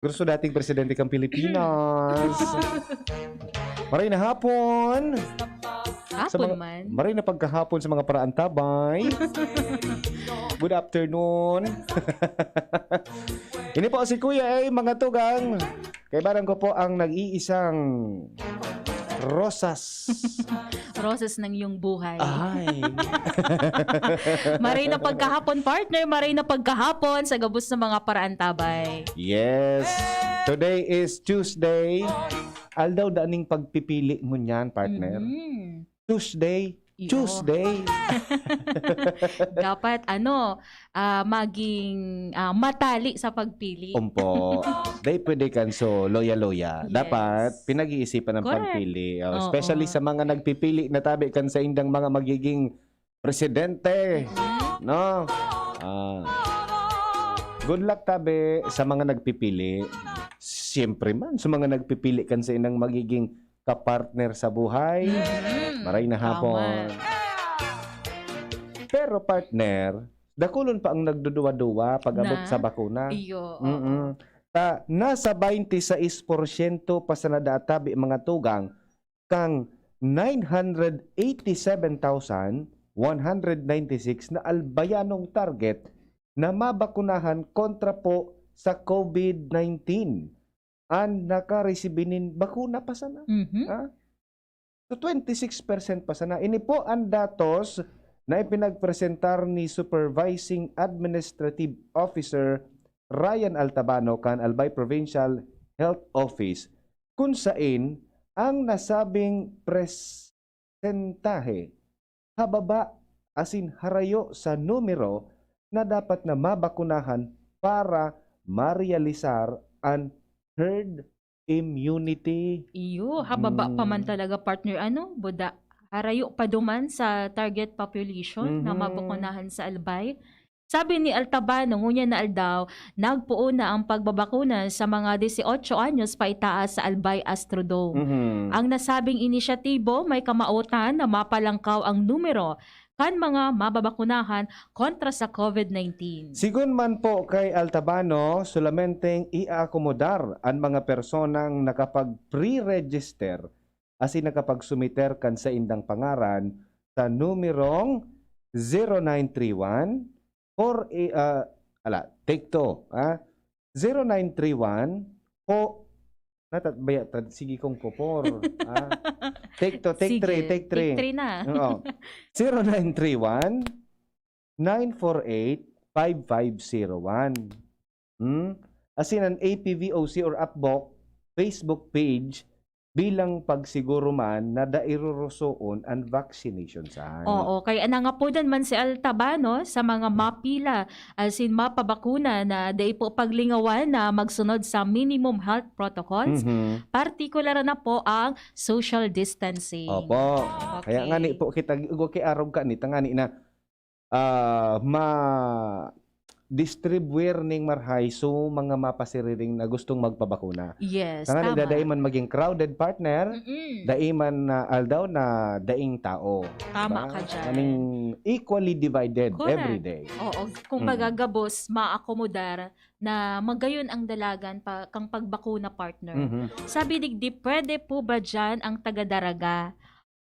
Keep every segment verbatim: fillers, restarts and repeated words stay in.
Gusto dating presidente kang Pilipinas. Maray na hapon. Sa Hapon mga, man. Maray na pagkahapon sa mga paraantabay. Good afternoon. Ini po si Kuya A, mga tugang. Kaibaran ko po ang nag-iisang rosas. Roses ng iyong buhay. Ay. Maray na pagkahapon, partner. Maray na pagkahapon sa gabos ng mga paraantabay. Yes. Today is Tuesday. Aldaw da ning pagpipili ngunyan, partner. Mhm. Tuesday. Iyo. Tuesday. Dapat, ano, ah, maging ah, matali sa pagpili. Umpo. Dai pwede kan so loya-loya. Yes. Dapat pinag-iisipan ang Correct. pagpili. Oh, Oo. Especially sa mga nagpipili na tabi kan sa indang mga magiging presidente. No? Ah. Good luck tabi sa mga nagpipili. Siyempre man, sa mga nagpipili kan sa indang magiging kapartner sa buhay. Mhm. Maray na Tama. hapon. Pero partner, dakulon pa ang nagduduwa-duwa pag-abot Na? sa bakuna. Iyo. Oo. Mm-mm. Ta, nasa twenty-six porsyento pa sana daa tabi mga tugang kang nine hundred eighty-seven thousand one hundred ninety-six na Albayanong target na mabakunahan kontra po sa COVID nineteen. An nakaresibi nin bakuna pa sana. Mhm. Ha? So, twenty-six percent pa sana. Ini po ang datos na ipinagpresentar ni Supervising Administrative Officer Ryan Altabano kan Albay Provincial Health Office, kun sain ang nasabing presentahe hababa asin harayo sa numero na dapat na mabakunahan para marealisar an herd immunity. Iyo, hababa pa man Mm. talaga, partner. Ano, buda, harayo pa duman sa target population na Mhm. mabakunahan sa Albay. Sabi ni Altabano, ngunyan na aldaw, nagpoon na ang pagbabakuna sa mga dieciocho anyos paitaas sa Albay Astrodome. Mhm. Ang nasabing inisyatibo may kamaotan na mapalangkaw ang numero kan mga mababakunahan kontra sa COVID nineteen. Sigon man po kay Altabano, solamenteng iaakomodar an mga personang nakapag-pre-register asin nakapagsumiter kan saindang pangaran sa numerong zero nine three one four, ah, ala, take two, ah, zero nine three one po, natat-, baya, tad-, sige kong popor, ah. Take two, take Sige, three, take three. Take three na. Oo. Zero nine three one nine four eight five five zero one. Hmm? Asin an A P V O C or APVOC Facebook page bilang pagsiguro man na dai rurusoon an vaccination sign. Oo, kaya nangapodan man si Altabano sa mga mapila asin mapabakuna na dai po paglingawan na magsunod sa minimum health protocols, Mhm. partikular na po ang social distancing. Opo. Okay. Kaya ngani po kita, igwa ki arog ka ni, tangani na, ah, ma-distribute ning marahay so mga mapasiriring na gustong magpabakuna. Yes, Tangani tama. na dai man maging crowded, partner, Mm-mm. dai man na aldaw na daing tao. Tama Diba? ka dyan. Kaning equally divided Correct. every day. Oo, kung baga Mm. gabos, maakomodar na magayon ang dalagan pa, kang pagbakuna, partner. Mhm. Sabi digdi, pwede po ba dyan ang taga-Daraga?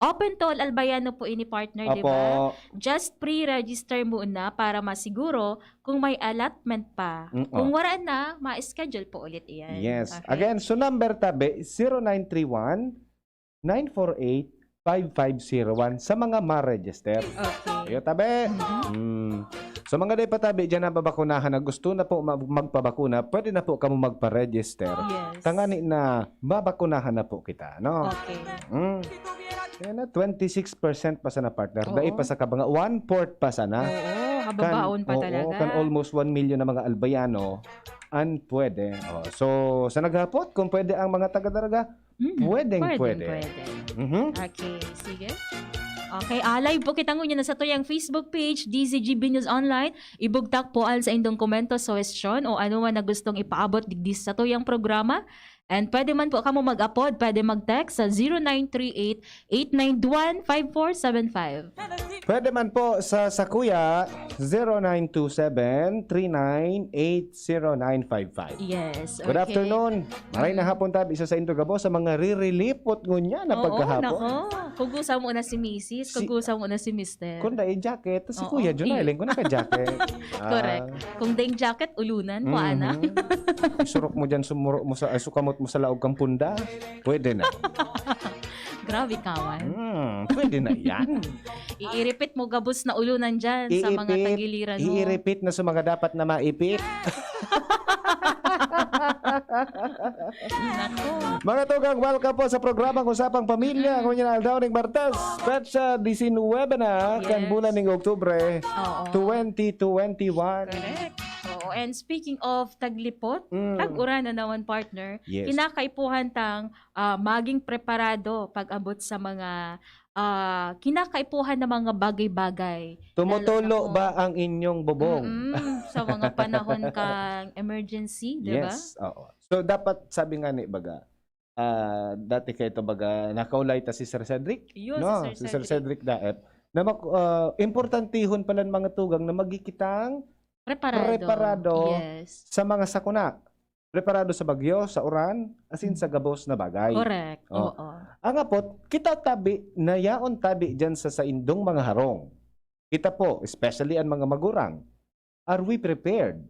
Open to all Albayano po ini, partner, di ba? Opo. Just pre-register muna para masiguro kung may allotment pa. Mm, Kung oh. Wala na, ma-schedule po ulit iyan. Yes. Okay. Again, so number tabi, zero nine three one nine four eight five five zero one sa mga ma-register. Okay. Iyo, tabi. Mhm. Mm. So, mga day patabi dyan na babakunahan na gusto na po mag-, magpabakuna, pwede na po kamo magpa-register. Yes. Tangani na babakunahan na po kita, no? Okay. Mm. Yan na, twenty-six percent pa sana, partner. Oo. Dai pa sa kabanga, one-fourth pa sana. Oo, hababaon pa Oo, talaga. Kan almost one million na mga Albayano, an pwede. Oh, so, sa naghapot, kung pwede ang mga taga-Daraga, Mm, pwedeng pwedeng pwede. pwede. Mhm. Okay, sige. Okay, ah, live po kita ngunyan na sa tuyang Facebook page, D Z G B News Online. Ibugtak po an saindong komento, suhestyon, o ano man na gustong ipaabot digdi sa tuyang programa. And pwede man po kamo mag-apod, pwede mag-text sa zero nine three eight, eight nine one, five four seven five. Pwede man po sa Sakuya, zero nine two seven, three nine eight, zero nine five five. Yes, Good okay. afternoon. Maray na hapon tabi sa saindo gabos sa mga rirelipot ngunyan na Oo, pagkahapon. Nako. Kugusa mo na si misis, Si- kugusa mo na si mister. Kung dai jacket, si Oo, Kuya Jun, eh. Aileen ko naka-jacket. Correct. Kung ding jacket, ulunan po, ana. Mhm. Isurok mo dyan, sumurok mo sa, ay, sukamot mo sa laog kang punda. Pwede na. Grabe ka man. Hmm, pwede na yan. Iiripit mo gabos na ulunan dyan sa mga Iipit, tagiliran mo. Iiripit na sa mga dapat na maipit. Nako. Mga tugang, welcome po sa programang Usapang Pamilya. Ngunyan na aldaw ning Martes, petsa disinwebe na, kan Yes. bulan ning Oktubre, Oo. twenty twenty-one. Correct. Oo. And speaking of taglipot, Mm. tag-uran na naman, partner. Yes. Kinakaipuhan tang ah, maging preparado pag-abot sa mga ah, kinakaipuhan na mga bagay-bagay. Tumutulo Lalo na ba ang inyong bubong? Mm-mm. Sa mga panahon kang emergency, di ba? Yes, oo. So, dapat, sabi nga ni baga, ah, dati kayo to baga, nakaulay ta si Sir Cedric. Yun, No, si si Sir Sir Cedric Cedric. Daep. Na mag, ah, importantihon pala ang mga tugang na magiging kitang Preparado. preparado Yes. sa mga sakuna. Preparado sa bagyo, sa uran, asin sa gabos na bagay. Correct. Oh. Oo. Ang apot, kita tabi, na yaon tabi dyan sa saindong mga harong. Kita po, especially ang mga magurang, are we prepared?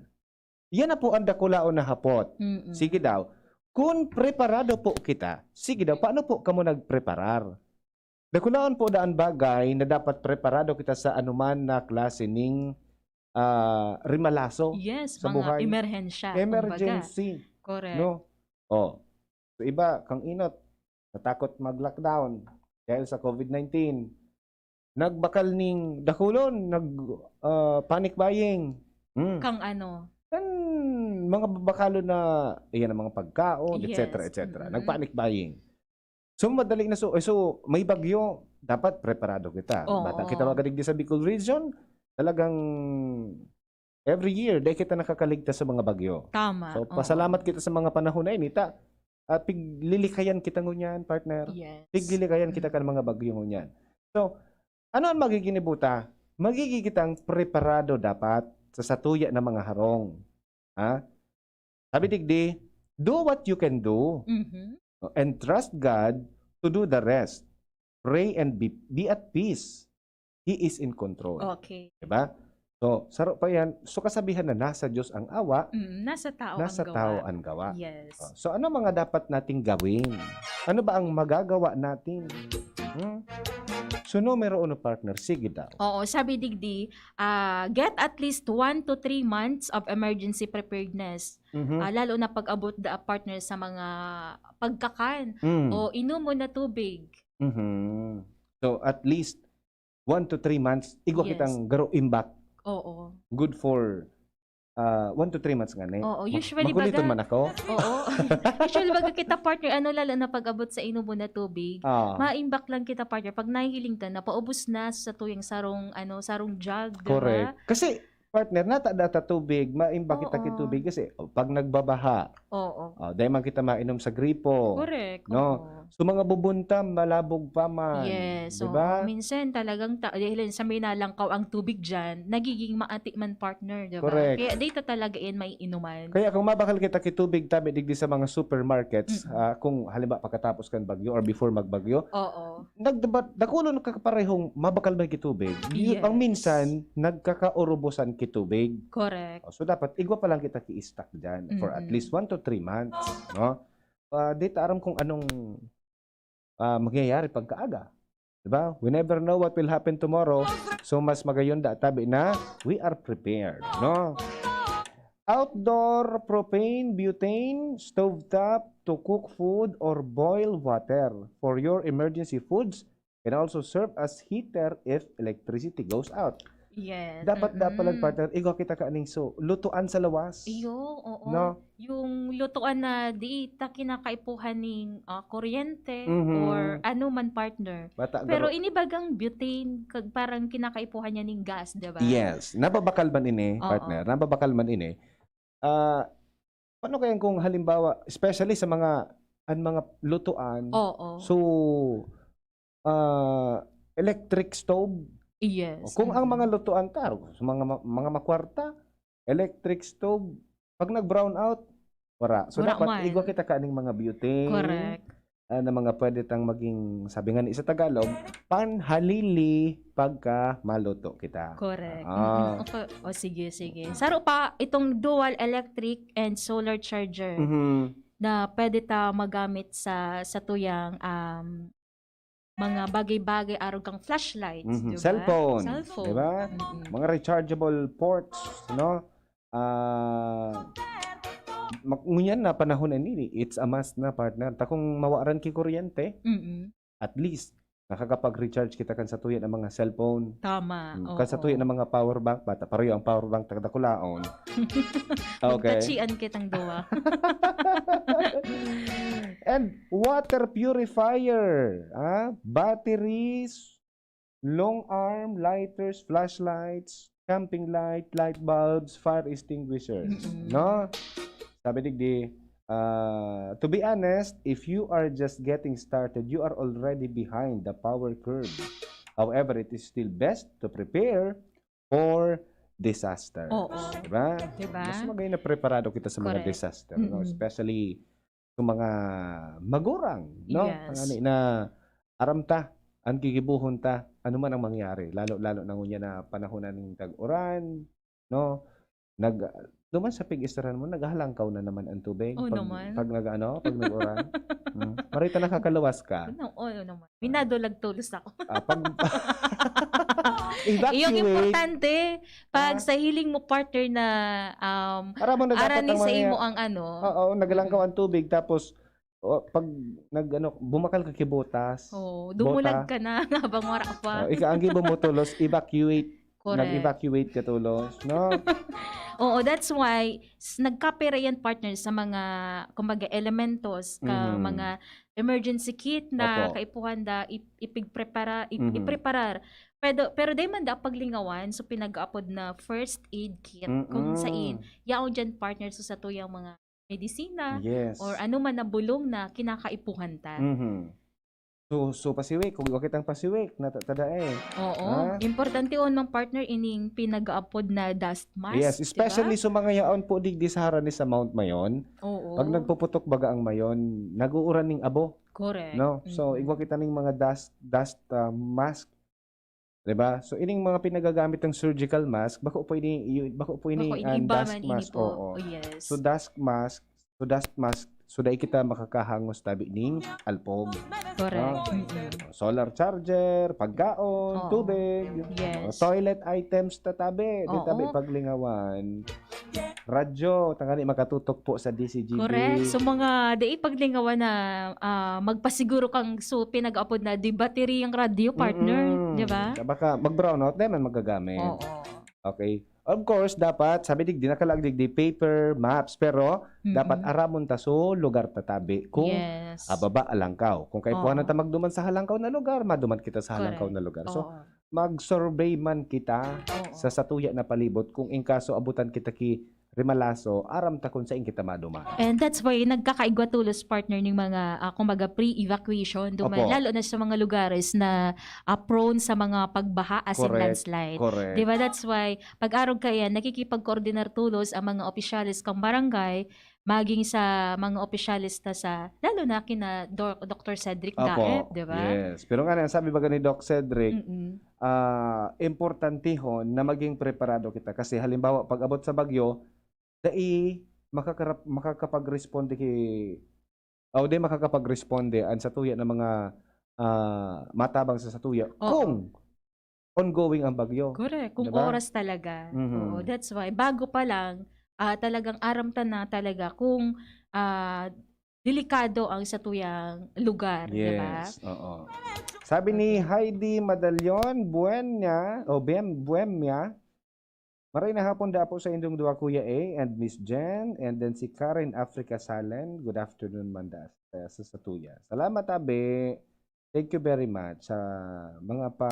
Yan na po ang dakulaon na hapot. Mm-mm. Sige daw, kung preparado po kita, sige daw, paano po kamo nagpreparar? Dakulaon po daan bagay na dapat preparado kita sa anuman na klase ning ah, rimalaso Yes, sa mga buhay. Emerhensya. Emergency. Kumbaga. Correct. No? Oh. So iba, kang inot, natakot mag-lockdown dahil sa COVID nineteen. Nagbakal ning dakulon, nag ah, panic buying. Hmm. Kang ano? Kan mga babakalon na, iyan ang mga pagkaon, Yes. et cetera, et cetera. Mm-mm. Nag-panic buying. So, madali na so, eh, so may bagyo, dapat preparado kita. Oo. Bata kita magadigdi sa Bicol Region, talagang every year, dahil kita nakakaligtas sa mga bagyo. Tama. So, Oo. pasalamat kita sa mga panahon na ini. Ta, ah, piglilikayan kita ngunyan, partner. Yes. Piglilikayan kita Mm. kan mga bagyo ngunyan. So, ano ang magiging ibuta? Magiging kitang preparado dapat sa satuya na mga harong. Ha? Sabi digdi, do what you can do Mhm. and trust God to do the rest. Pray and be, be at peace. He is in control. Okay. Diba? So, saro pa yan. So, kasabihan na nasa Diyos ang awa, Mm, nasa tao nasa ang gawa. tao ang gawa. Yes. Oh, so, ano mga dapat nating gawin? Ano ba ang magagawa natin? Hmm? So, numero uno, partner, sige daw. Oo, sabi digdi, ah, get at least one to three months of emergency preparedness. Mhm. Ah, lalo na pag-abot da partner sa mga pagkakan Mm. o inomon na tubig. Mhm. So, at least one to three months, igwa Yes. kitang garo imbak. Oo. Good for ah, one to three months nga ni. Oo, Mag- usually makuliton baga- man ako. Oo. Usually baga kita partner, ano, lalo na pag-abot sa inomon na tubig, Ah, maimbak lang kita partner pag nahihiling ta na paubos na sa tuyang sarong, ano, sarong jug, di ba? correct. Kasi, partner, natada ta tubig, maimbak kita Oo. kitubig kasi oh, pag nagbabaha, Oo. oh, dahil man kita mainom sa gripo. Correct. No? Oo. So, mga bubunta, malabog pa man. Yes. Di So, ba? minsan talagang ta- dahil sa may nalangkaw ang tubig dyan, nagiging maati man partner, di ba? Correct. Kaya di ta talaga yan may inuman. Kaya kung mabakal kita kitubig tabi digdi sa mga supermarkets, Mm-mm. ah, kung halimbawa pagkatapos kan bagyo or before magbagyo, Oo. nagdabat dakulon ka parehong mabakal man kitubig. Yun, Yes. ang minsan nagkakaurubosan kitubig. Correct. Oh, so dapat igwa pa lang kita ki-stock diyan for at Mm-mm. least one to three months, no? Ah, di ta aram kung anong ah, mangyayari pagkaaga. Diba? We never know what will happen tomorrow. So, mas magayon da tabi na we are prepared, no? Outdoor propane, butane, stovetop to cook food or boil water for your emergency foods can also serve as heater if electricity goes out. Yes. Dapat da palag Mm-mm. partner, igwa kita kaning so, lutuan sa lawas. Iyo, oo. No? Yung lutuan na di ta kinakaipuhan ning ah, kuryente Mhm. or ano man partner. Bata, Pero garo- inibagang butane, kag parang kinakaipuhan niya ning gas, di ba? Yes. Nababakal man ini, Oo. partner. Nababakal man ini. Ah, Paano kaya kung halimbawa, especially sa mga, ang mga lutuan, Oo. so, ah, electric stove? Yes. O, kung ang Mm. mga lutuan, klaro, sa mga ma-, mga makwarta, electric stove, pag nag-brown out, wala. So, Wala dapat man. igwa kita kaning mga butane, Correct. ah, na mga pwede tang maging, sabi nga ni sa Tagalog, panhalili pagka maluto kita. Correct. Ah. Mm-mm. Okay. O, sige, sige. Saro pa, itong dual electric and solar charger Mhm. na pwede ta magamit sa, sa tuyang, um, mga bagay-bagay, arog kang flashlights, Mhm. di ba? Cellphone, Cellphone. di ba? Mm-mm. Mga rechargeable ports, no? Ah, mak-, ngunyan na panahon na nini, it's a must na, partner. Ta kung mawaran ki kuryente, Mm-mm. at least, nakakapag-recharge kita kan satuya ng mga cellphone. Tama. Mm, Oo. Kan satuya ng mga power bank, bata, pareho ang power bank, tagdakulaon. Okay. Magkachian kitang duwa. And water purifier, ah, batteries, long arm, lighters, flashlights, camping light, light bulbs, fire extinguishers. Mm-mm. No? Sabi digdi, ah, to be honest, if you are just getting started, you are already behind the power curve. However, it is still best to prepare for disaster. Oo. Diba? Diba? Mas magay na preparado kita sa mga Correct. disaster, no? Mm-mm. Especially sa mga magurang, no? Yes. Ang ani na aram ta, ang gigibuhon ta, ano man ang mangyari, lalo-lalo na ngunyan na panahon na ning tag-uran, no? Nag, duman sa pig-istarahan mo, naghahalangkaw na naman ang tubig. Oo pag, naman. Pag nag, ano, pag nag-uran. Hmm. Marita nakakaluwas ka. No, oo naman. Minado lang tulos ako. Ah, pag, Iyong evacuate. Importante, pag Ah. sa hiling mo partner na, um, Aram mo na dapat arani ang sa mga imo ang ano. Oo, naglangkaw ang tubig, tapos, oh, pag nag, ano, bumakal ka kibutas. Oo, dumulag Bota. Ka na habang wala pa. Oh, ika, ang gibo mo tulos, evacuate. Correct. Nag-evacuate ka tulos, no? Oo, that's why s- nagkapera yan, partner, sa mga, kumbaga, elementos, ka Mhm. mga emergency kit na Opo. kaipuhan da ip- ipigprepara, ip- Mhm. ipreparar. Pero, pero dai man da paglingawan, so pinag-aapod na first aid kit. Kung Mm-mm. Sain, yaon dyan, partner, so sa tuyang mga medisina Yes. or ano man na bulong na kinakaipuhan ta. Mhm. So, so pasiwik, kung wakit ang pasiwik, nata-, tada eh. Oo. Ha? Importante on, mga partner, ining pinag-aapod na dust mask, Yes, di ba? Especially sa mga yaon po digdi sa harani sa Mount Mayon. Oo. Pag nagpuputok baga ang Mayon, nag-uuran ning abo, Correct. no? So, Mm-mm. igwa kita ning mga dust, dust, ah, mask. Diba? So, ining mga pinagagamit ng surgical mask, bako po ini, yu-, bako po ini Bako ini ang iba dust man ini mask. po. Oo. Oh, yes. So, dust mask, so dust mask, so dai kita makakahangos tabi ning alpog. Correct. Ah. Mm-mm. Solar charger, pagkaon, Oo. tubig, Yes. toilet items tatabi, di Oo. tabi paglingawan. Radyo, tangani makatutok po sa D C G B. Correct. So, mga dai paglingawan na, ah, magpasiguro kang so pinag-apod na di bateriyang radyo, partner, Mm-mm. di ba? Baka mag-brownout, di man magagamit. Oo. Okay. Of course, dapat, sabi digdi, nakalaag digdi, paper, maps, pero dapat Mm-mm. aramon ta so lugar tatabi. Kung Yes. ababa, alangkaw. Kung kaipuhanan Oo. ta magduman sa halangkaw na lugar, maduman kita sa halangkaw Correct. na lugar. So, Oo. mag-survey man kita Oo. sa satuya na palibot kung in kaso abutan kita ki rimalaso, aram ta kung sain kita maduman. And that's why nagkakaigwa tulos, partner, ning mga, ah, kumbaga, pre-evacuation, duman, Opo. lalo na sa mga lugares na, ah, prone sa mga pagbaha as in Correct. Landslide. Correct. Di ba? That's why, pag-arog kaya, nakikipagkoordinar tulos ang mga opisyales kang barangay, maging sa mga opisyales ta sa, lalo na kina Dor-, Doktor Cedric Opo. Daep, di ba? Yes. Pero nga, ang sabi baga ni Doc Cedric, Mm-mm. ah, importantihon na maging preparado kita. Kasi halimbawa, pag abot sa bagyo, dai makakarap-, makakapag-responde ki, o di makakapag-responde ang satuya ng mga, ah, matabang sa satuya Oo. kung ongoing ang bagyo. Correct. Kung Diba? Oras talaga. Mhm. Oo, that's why, bago pa lang, ah, talagang aram ta na talaga kung, ah, delikado ang satuyang lugar, di ba? Yes, oo. Sabi ni Heidi Madalion, Buenya, o Bem-, Buemia, "Maray na hapon daw po sa indong duwa, Kuya A and Miss Jen, and then si Karen Africa Salen, good afternoon man da sa, sa satuya." Salamat, abi. Thank you very much sa mga pa,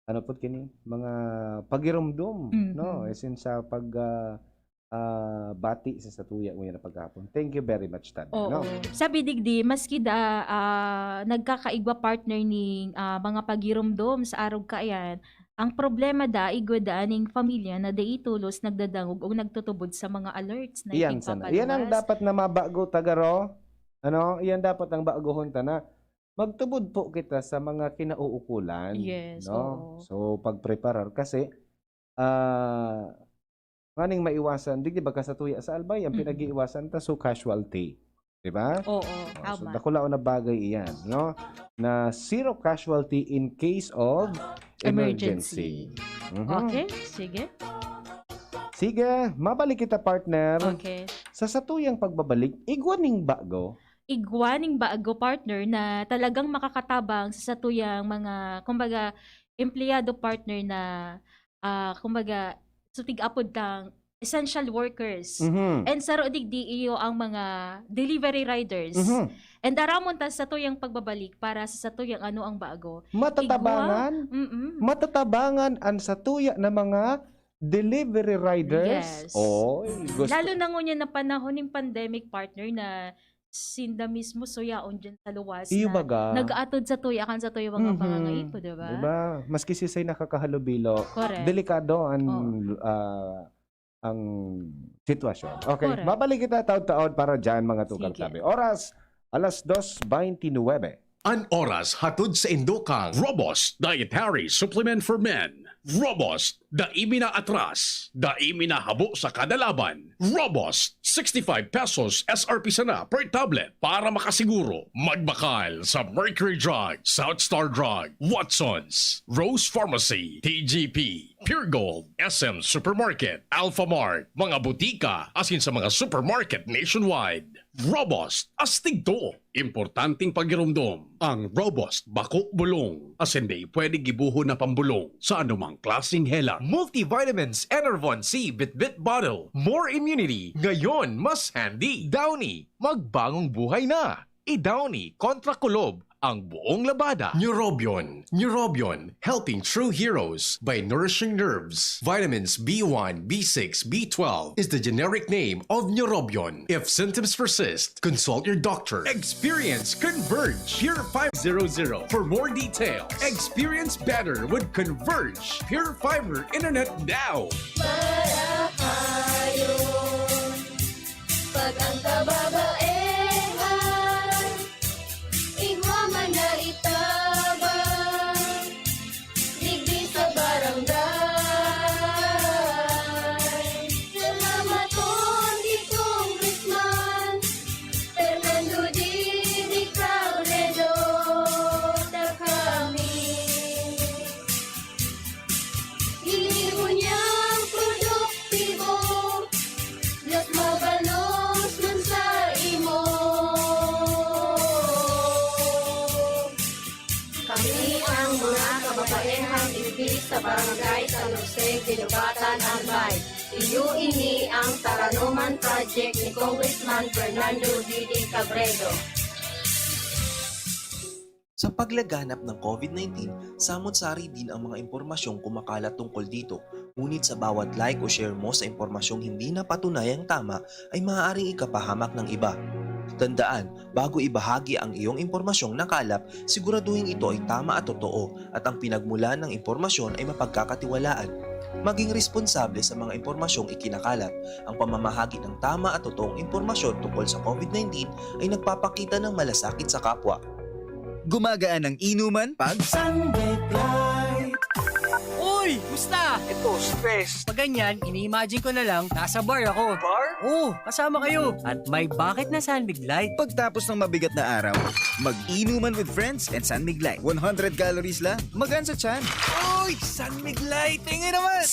ano po kini, mga pagirumdum, Mhm. no? As in sa pag, ah, ah, bati sa satuya ngunyan na paghapon. Thank you very much, Tad, Oo. no? Sabi digdi, maski da, ah, nagkakaigwa partner ning, ah, mga pagirumdom sa arog kaiyan, ang problema da, igwa da ning pamilya na dai tolos nagdadangog o nagtutubod sa mga alerts na Iyan sana. ipigpapaluwas. Iyan ang dapat na mabago, Tagaro. Ano? Iyan dapat ang baguhon ta na magtubod po kita sa mga kinauukulan. Yes, No? oo. So, pagpreparar. Kasi, ah, nganing maiwasan, di, di ba, kasatuya sa Albay, ang Mm. pinag-iiwasan ta, so casualty. Di ba? Oo, Oh, so, tama. dakulaon na bagay iyan, no? Na zero casualty in case of Emergency. emergency. Mhm. Okay, sige. Sige, mabalik kita, partner. Okay. Sa satuyang pagbabalik, igwa ning bago. Igwa ning bago, partner, na talagang makakatabang sa satuyang mga, kumbaga, empleyado, partner, na, ah, kumbaga, so tig-apod tang essential workers. Mhm. And saro digdi iyo ang mga delivery riders. Mhm. And aramon ta sa satuyang pagbabalik para sa satuyang ano ang bago. Matatabangan? Mm-mm. Matatabangan ang satuya na mga delivery riders? Yes. Oy, gusto. Lalo na ngunyan na panahon ng pandemic, partner, na sinda mismo suyaon dyan sa luwas Iyo na baga. nag-aatod sa tuya kan sa tuya mga Mhm. pangangaipo, di ba? Diba? Maski sisay nakakahalubilo, Correct. delikado ang Oo. ah, ang sitwasyon. Okay, Correct. Mabalik kita taod-taod para dyan, mga tukang Sige. tabi. Oras, alas dos veintinuebe. An oras hatod sa indukang Robust Dietary Supplement for Men. Robust, dai mi na atras, dai mi na habo sa kada laban. Robust, sixty-five pesos S R P sana per tablet. Para makasiguro, magbakal sa Mercury Drug, South Star Drug, Watsons, Rose Pharmacy, T G P, Pure Gold, S M Supermarket, Alpha Mart, mga butika, asin sa mga supermarket nationwide. Robust, astig to. Importanteng pagirumdom. Ang Robust, bako bulong. Asin di pwede gibuhon na pambulong sa anumang klaseng helang. Multivitamins Enervon C Bitbit Bottle. More immunity. Ngayon, mas handy. Downy, magbagong buhay na. I-Downy kontra kulob ang buong labada. Neurobion. Neurobion, helping true heroes by nourishing nerves. Vitamins B one, B six, B twelve is the generic name of Neurobion. If symptoms persist, consult your doctor. Experience Converge Pure five hundred for more details. Experience better with Converge Pure Fiber Internet now. Marahayon pag ang kababaehan igwa man na itabang digdi sa barangay. Salamaton ki Congressman Fernando Didi Cabredo, ta kami ini ngunyan produktibo, mas mabalos man sa imo. Kami ang mga kababaehang igdi sa Barangay San Jose, Guinobatan, Albay. Iyo ini ang Taranoman Project ni Congressman Fernando Didi Cabredo. Sa paglaganap ng COVID nineteen, samot-sari din ang mga impormasyong kumakalat tungkol dito. Ngunit sa bawat like o share mo sa impormasyong hindi na patunayang tama, ay maaaring ikapahamak ng iba. Tandaan, bago ibahagi ang iyong impormasyong nakalap, siguraduhin ito ay tama at totoo at ang pinagmulan ng impormasyon ay mapagkakatiwalaan. Maging responsable sa mga impormasyong ikinakalat. Ang pamamahagi ng tama at totoong impormasyon tungkol sa COVID nineteen ay nagpapakita ng malasakit sa kapwa. Gumagaan ang inuman pag Uy! Musta? Ito, stress. Pag ganyan, ini-imagine ko na lang, nasa bar ako. Bar? Oo, kasama kayo. At may bakit na San Mig Light. Pagtapos ng mabigat na araw, mag-inuman with friends and San Mig Light. One hundred calories lang, magaan sa tiyan. Uy! San Mig Light! Tingin naman!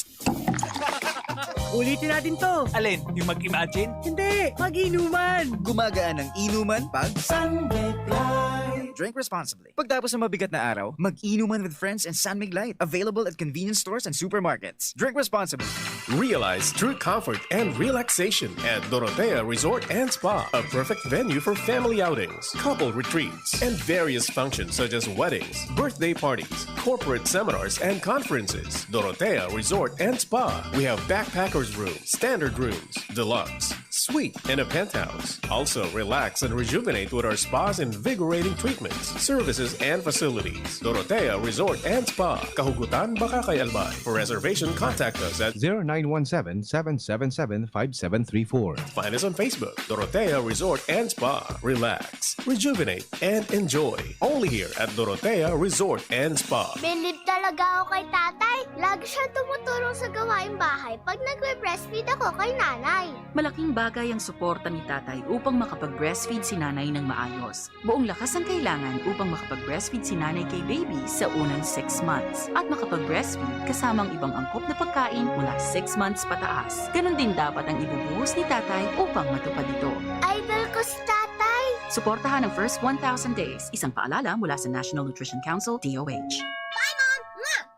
Ulitin natin to. Alin? Yung mag-imagine? Hindi! Mag-inuman! Gumagaan ang inuman pag San Mig Light! Drink responsibly. Pagtapos ng mabigat na araw, mag-inuman with friends and San Mig Light. Available at convenience stores and supermarkets. Drink responsibly. Realize true comfort and relaxation at Dorotea Resort and Spa, a perfect venue for family outings, couple retreats, and various functions such as weddings, birthday parties, corporate seminars, and conferences. Dorotea Resort and Spa. We have backpackers room, standard rooms, deluxe, suite, and a penthouse. Also, relax and rejuvenate with our spa's invigorating treatments, services, and facilities. Dorotea Resort and Spa, Kahugutan, Bacacay, Albay. For reservation, contact us at zero nine one seven, seven seven seven, five seven three four. Find us on Facebook, Dorotea Resort and Spa. Relax, rejuvenate, and enjoy. Only here at Dorotea Resort and Spa. Bilib talaga ako kay tatay. Lagi siyang tumutulong sa gawaing bahay pag nagbe-breastfeed ako kay nanay. Malaking bagay ang suporta ni tatay upang makapag-breastfeed si nanay ng maayos. Buong lakas ang kailangan upang makapag-breastfeed si nanay kay baby sa unang six months at makapag-breastfeed kasama ang ibang angkop na pagkain mula six months pataas. Ganun din dapat ang ibubuhos ni tatay upang matupad ito. Idol ko si tatay! Suportahan ang first one thousand days, isang paalala mula sa National Nutrition Council, D O H.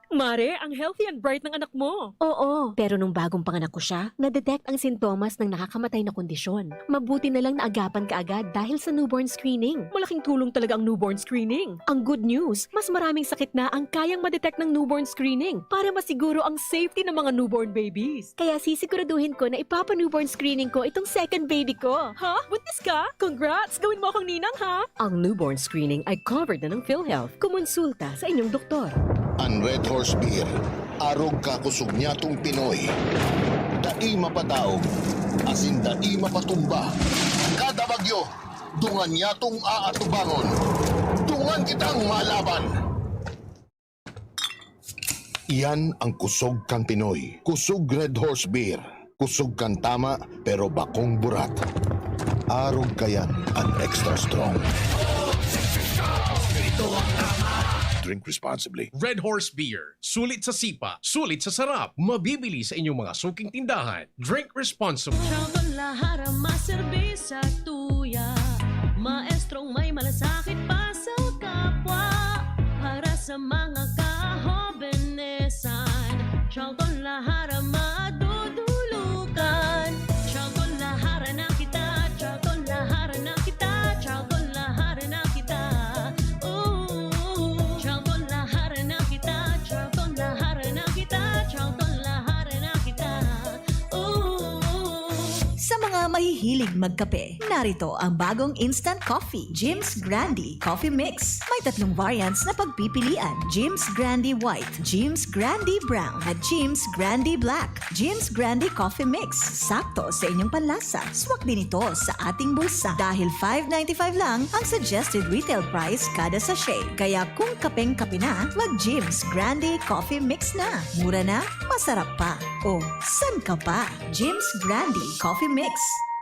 Mare, ang healthy and bright ng anak mo. Oo, pero nung bagong panganak ko siya, na-detect ang sintomas ng nakakamatay na kondisyon. Mabuti na lang naagapan kaagad dahil sa newborn screening. Malaking tulong talaga ang newborn screening. Ang good news, mas maraming sakit na ang kayang ma-detect ng newborn screening para masiguro ang safety ng mga newborn babies. Kaya sisiguraduhin ko na ipapa-newborn screening ko itong second baby ko. Ha? Buntis ka? Congrats! Gawin mo akong ninang, ha? Ang newborn screening ay covered na ng PhilHealth. Kumonsulta sa inyong doktor. An Red Horse Beer, arog ka kusog nyatong Pinoy. Dai mapadaog, asin dai mapatumba. Kada bagyo, dungan nyatong aatubangon. Dungan kitang malaban. Iyan ang kusog kan Pinoy. Kusog Red Horse Beer. Kusog kan tama, pero bakong burat. Arog kayan an extra strong. Drink responsibly. Red Horse Beer. Sulit sa sipa, sulit sa sarap. Mabibili sa inyong mga suking tindahan. Drink responsibly. Choco Lahara, maserbisa tuya. Maestrong may malasakit pa sa kapwa. Para sa mga kahobenesan, Choco Lahara madudulugan. Choco Lahara na kita, Choco Lahara na kita, Choco Lahara na kita. Ooh, Choco Lahara na kita, Choco Lahara na kita, Choco Lahara na kita. Ooh. Sa mga mahihilig magkape, narito ang bagong instant coffee, Jim's Grande Coffee Mix. May tatlong variants na pagpipilian, Jim's Grande White, Jim's Grande Brown, at Jim's Grande Black. Jim's Grande Coffee Mix, sakto sa inyong panlasa. Swak din ito sa ating bulsa dahil five ninety-five lang ang suggested retail price kada sachet. Kaya kung kapeng-kape na, mag Jim's Grande Coffee Mix na. Mura na, masarap pa. O, san ka pa? Jim's Grande Coffee Mix.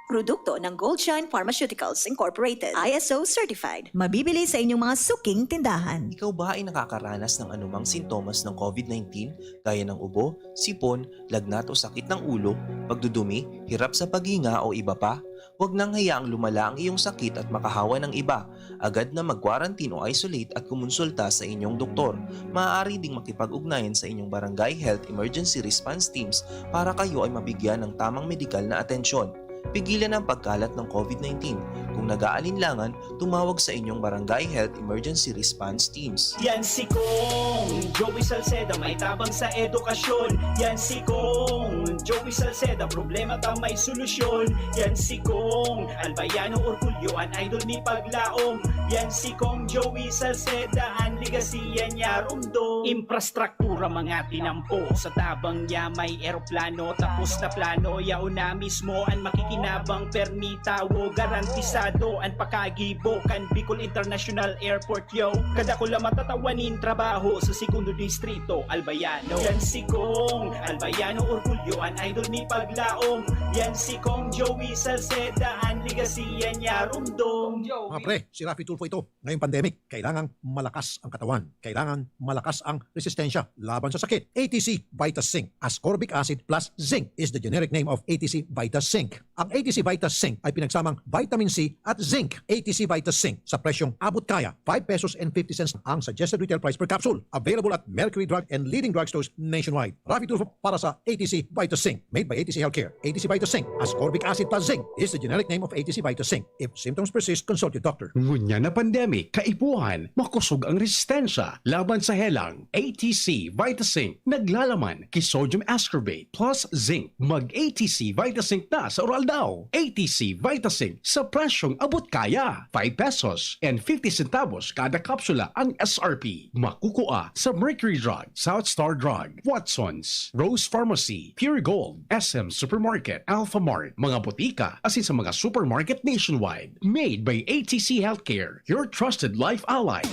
Produkto ng Goldshine Pharmaceuticals Incorporated, I S O certified. Mabibili sa inyong mga suking tindahan. Ikaw ba ay nakakaranas ng anumang sintomas ng COVID nineteen, gaya ng ubo, sipon, lagnat o sakit ng ulo, pagdudumi, hirap sa paghinga o iba pa? Huwag nang hayaang lumala ang iyong sakit at makahawa ng iba. Agad na mag-quarantine o isolate at kumonsulta sa inyong doktor. Maaari ding makipag-ugnayan sa inyong barangay health emergency response teams para kayo ay mabigyan ng tamang medikal na atensyon. Pigilan ang pagkalat ng COVID nineteen. Kung nag-aalinlangan, tumawag sa inyong barangay health emergency response teams. Yan si Kong Joey Salceda, may tabang sa edukasyon. Yan si Kong Joey Salceda, problema ta may solusyon. Yan si Kong Albayano Orgulyo, an idol ni paglaom. Yan si Kong Joey Salceda, an legacy yan niya rumdom. Infrastruktura mga tinampo, sa tabang niya may eroplano, tapos na plano, yaon na mismo an makikinabang, permi tawo, garantisado an pakagibo kan Bicol International Airport, yo. Kadakula matatawan nin trabaho sa Segundo Distrito, Albayano. Yan si Kong Albayano Orgulyo, an idol ni paglaom. Yan si Kong Joey Salceda, an legacy yan niya rumdom. Mga pre, si Raffy Tulfo ito. Ngayong pandemic, kailangang malakas ang katawan. Kailangan malakas ang resistensya laban sa sakit. A T C Vita Zinc. Ascorbic acid plus zinc is the generic name of A T C Vita Zinc. Ang A T C Vita Zinc ay pinagsamang vitamin C at zinc. A T C Vita Zinc sa presyong abot kaya, five pesos and fifty cents ang suggested retail price per capsule. Available at Mercury Drug and leading drugstores nationwide. Rafi Tulfo para sa A T C Vita Zinc. Made by A T C Healthcare. A T C Vita Zinc, ascorbic acid plus zinc, is the generic name of A T C Vita Zinc. If symptoms persist, consult your doctor. Ngunyan na pandemic, kaipuhan, makosog ang resistensya laban sa helang. A T C Vita Zinc, naglalaman ki sodium ascorbate plus zinc. Mag A T C Vita Zinc na sa Oral Daw. A T C Vita Zinc sa presyong abot kaya. Five pesos and fifty centavos kada kapsula ang S R P. Makukua sa Mercury Drug, South Star Drug, Watsons, Rose Pharmacy, Pure Gold, S M Supermarket, Alpha Mart, mga botika, asin sa mga supermarket nationwide. Made by A T C Healthcare, your trusted life ally.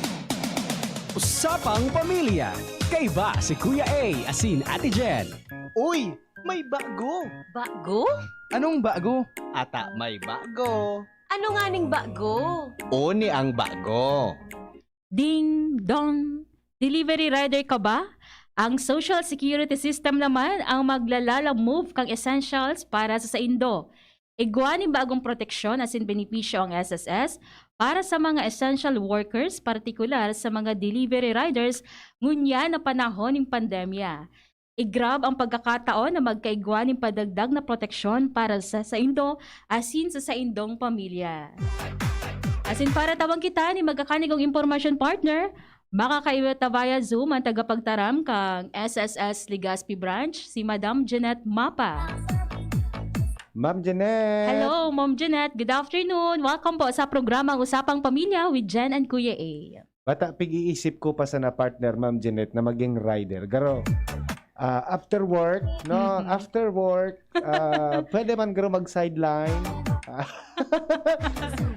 Usapang Pamilya. Kaiba si Kuya A asin Ate Jen. Uy! May bago! Bago? Anong bago? Ata may bago. Ano nga ning bago? Oni ang bago. Ding dong! Delivery rider ka ba? Ang social security system naman ang maglalala move kang essentials para sa saindo. Igwa nin bagong proteksyon asin benepisyo ang S S S para sa mga essential workers, partikular sa mga delivery riders, ngunyan na panahon nin pandemya. I-grab ang pagkakataon na magkaigwa nin padagdag na proteksyon para sa saindo asin sa saindong pamilya. Asin para tawan kita ni magkakanigong impormasyon partner, makakaiwat ta via Zoom ang tagapagtaram kang S S S Legazpi Branch, si Madam Jeanette Mapa. Ma'am Jeanette! Hello, Ma'am Jeanette. Good afternoon. Welcome po sa programang Usapang Pamilya with Jen and Kuya A. Bata, pig-iisip ko pa sana, partner, Ma'am Jeanette, na maging rider. Garo, ah, after work, no? Mhm. After work, ah, pwede man garo mag-sideline.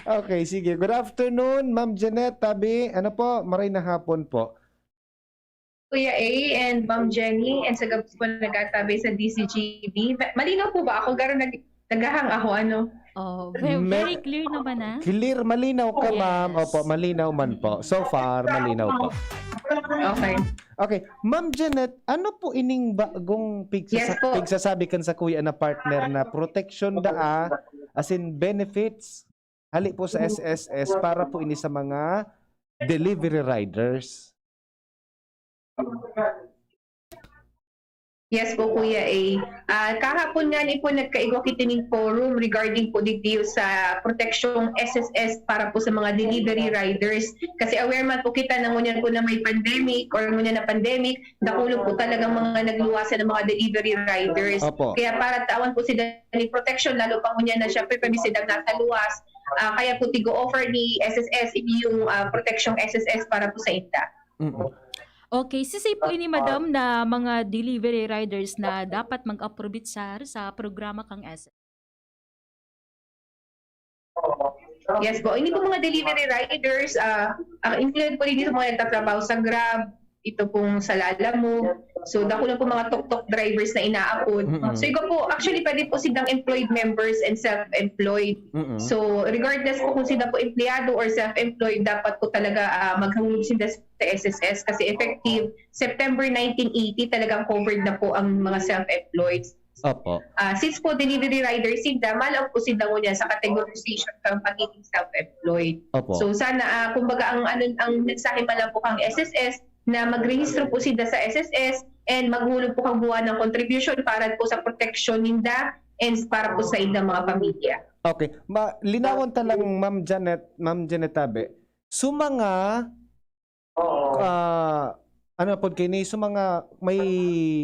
Okay, sige. Good afternoon, Ma'am Jeanette, tabi. Ano po? Maray na hapon po. Kuya A and Ma'am Jenny, and sa gabos po nagtatabi sa D Z G B. Ma-, malinaw po ba ako? Garo nag-, naghahang ako, ano? Oh, ve-, Me-, very clear naman, ah. Clear, malinaw ka, Yes. ma'am. Opo, malinaw man po. So far, malinaw po. Okay. Okay. Ma'am Jeanette, ano po ining bagong pigsasa-, Yes po. pigsasabi kan sakuya na partner na protection daa, as in benefits, hali po sa S S S para po ini sa mga delivery riders? Yes po, Kuya A. Ah, kahapon nga ni po nagkaigwa kita ning forum regarding po digdi sa proteksyong S S S para po sa mga delivery riders. Kasi aware man po kita na ngunyan po na may pandemic or ngunyan na pandemic, dakulo po talagang mga nagluwasan ng mga delivery riders. Opo. Kaya para tawan po sila ni protection, lalo pa ngunyan na syempre kami silang nasa luwas. Ah, kaya po tigo-offer ni S S S yung, ah, proteksyong S S S para po sa inda. Mm. Okay, sisay po ini, madam, na mga delivery riders na dapat mag-aprobitsar sa programa kang S S S? Yes po. Ini po mga delivery riders, ah, ah, included po dito mga nagtatrabaho sa Grab, ito pong sa Lalamove. So, dako lang po mga tuk-tuk drivers na inaapod. Mm-mm. So, iba po, actually, pwede po silang employed members and self-employed. Mm-mm. So, regardless po kung sila po empleyado or self-employed, dapat po talaga, ah, maghulog sila sa S S S kasi effective September nineteen eighty, talagang covered na po ang mga self-employed. Opo. Ah, since po delivery riders sila, malaog po sila ngunyan sa categorization kang pagiging self-employed. Opo. So, sana, ah, kumbaga, ang, ano, ang mensahe pa lang po kang S S S na magrehistro po sila sa S S S and maghulog po kang buwan ng contribution para po sa proteksyon ninda and para po sa indang mga pamilya. Okay. Ma-, linawon ta lang, Ma'am Janet, Ma'am Janet Tabe. So, mga, ah, ano pod kaini, so, mga may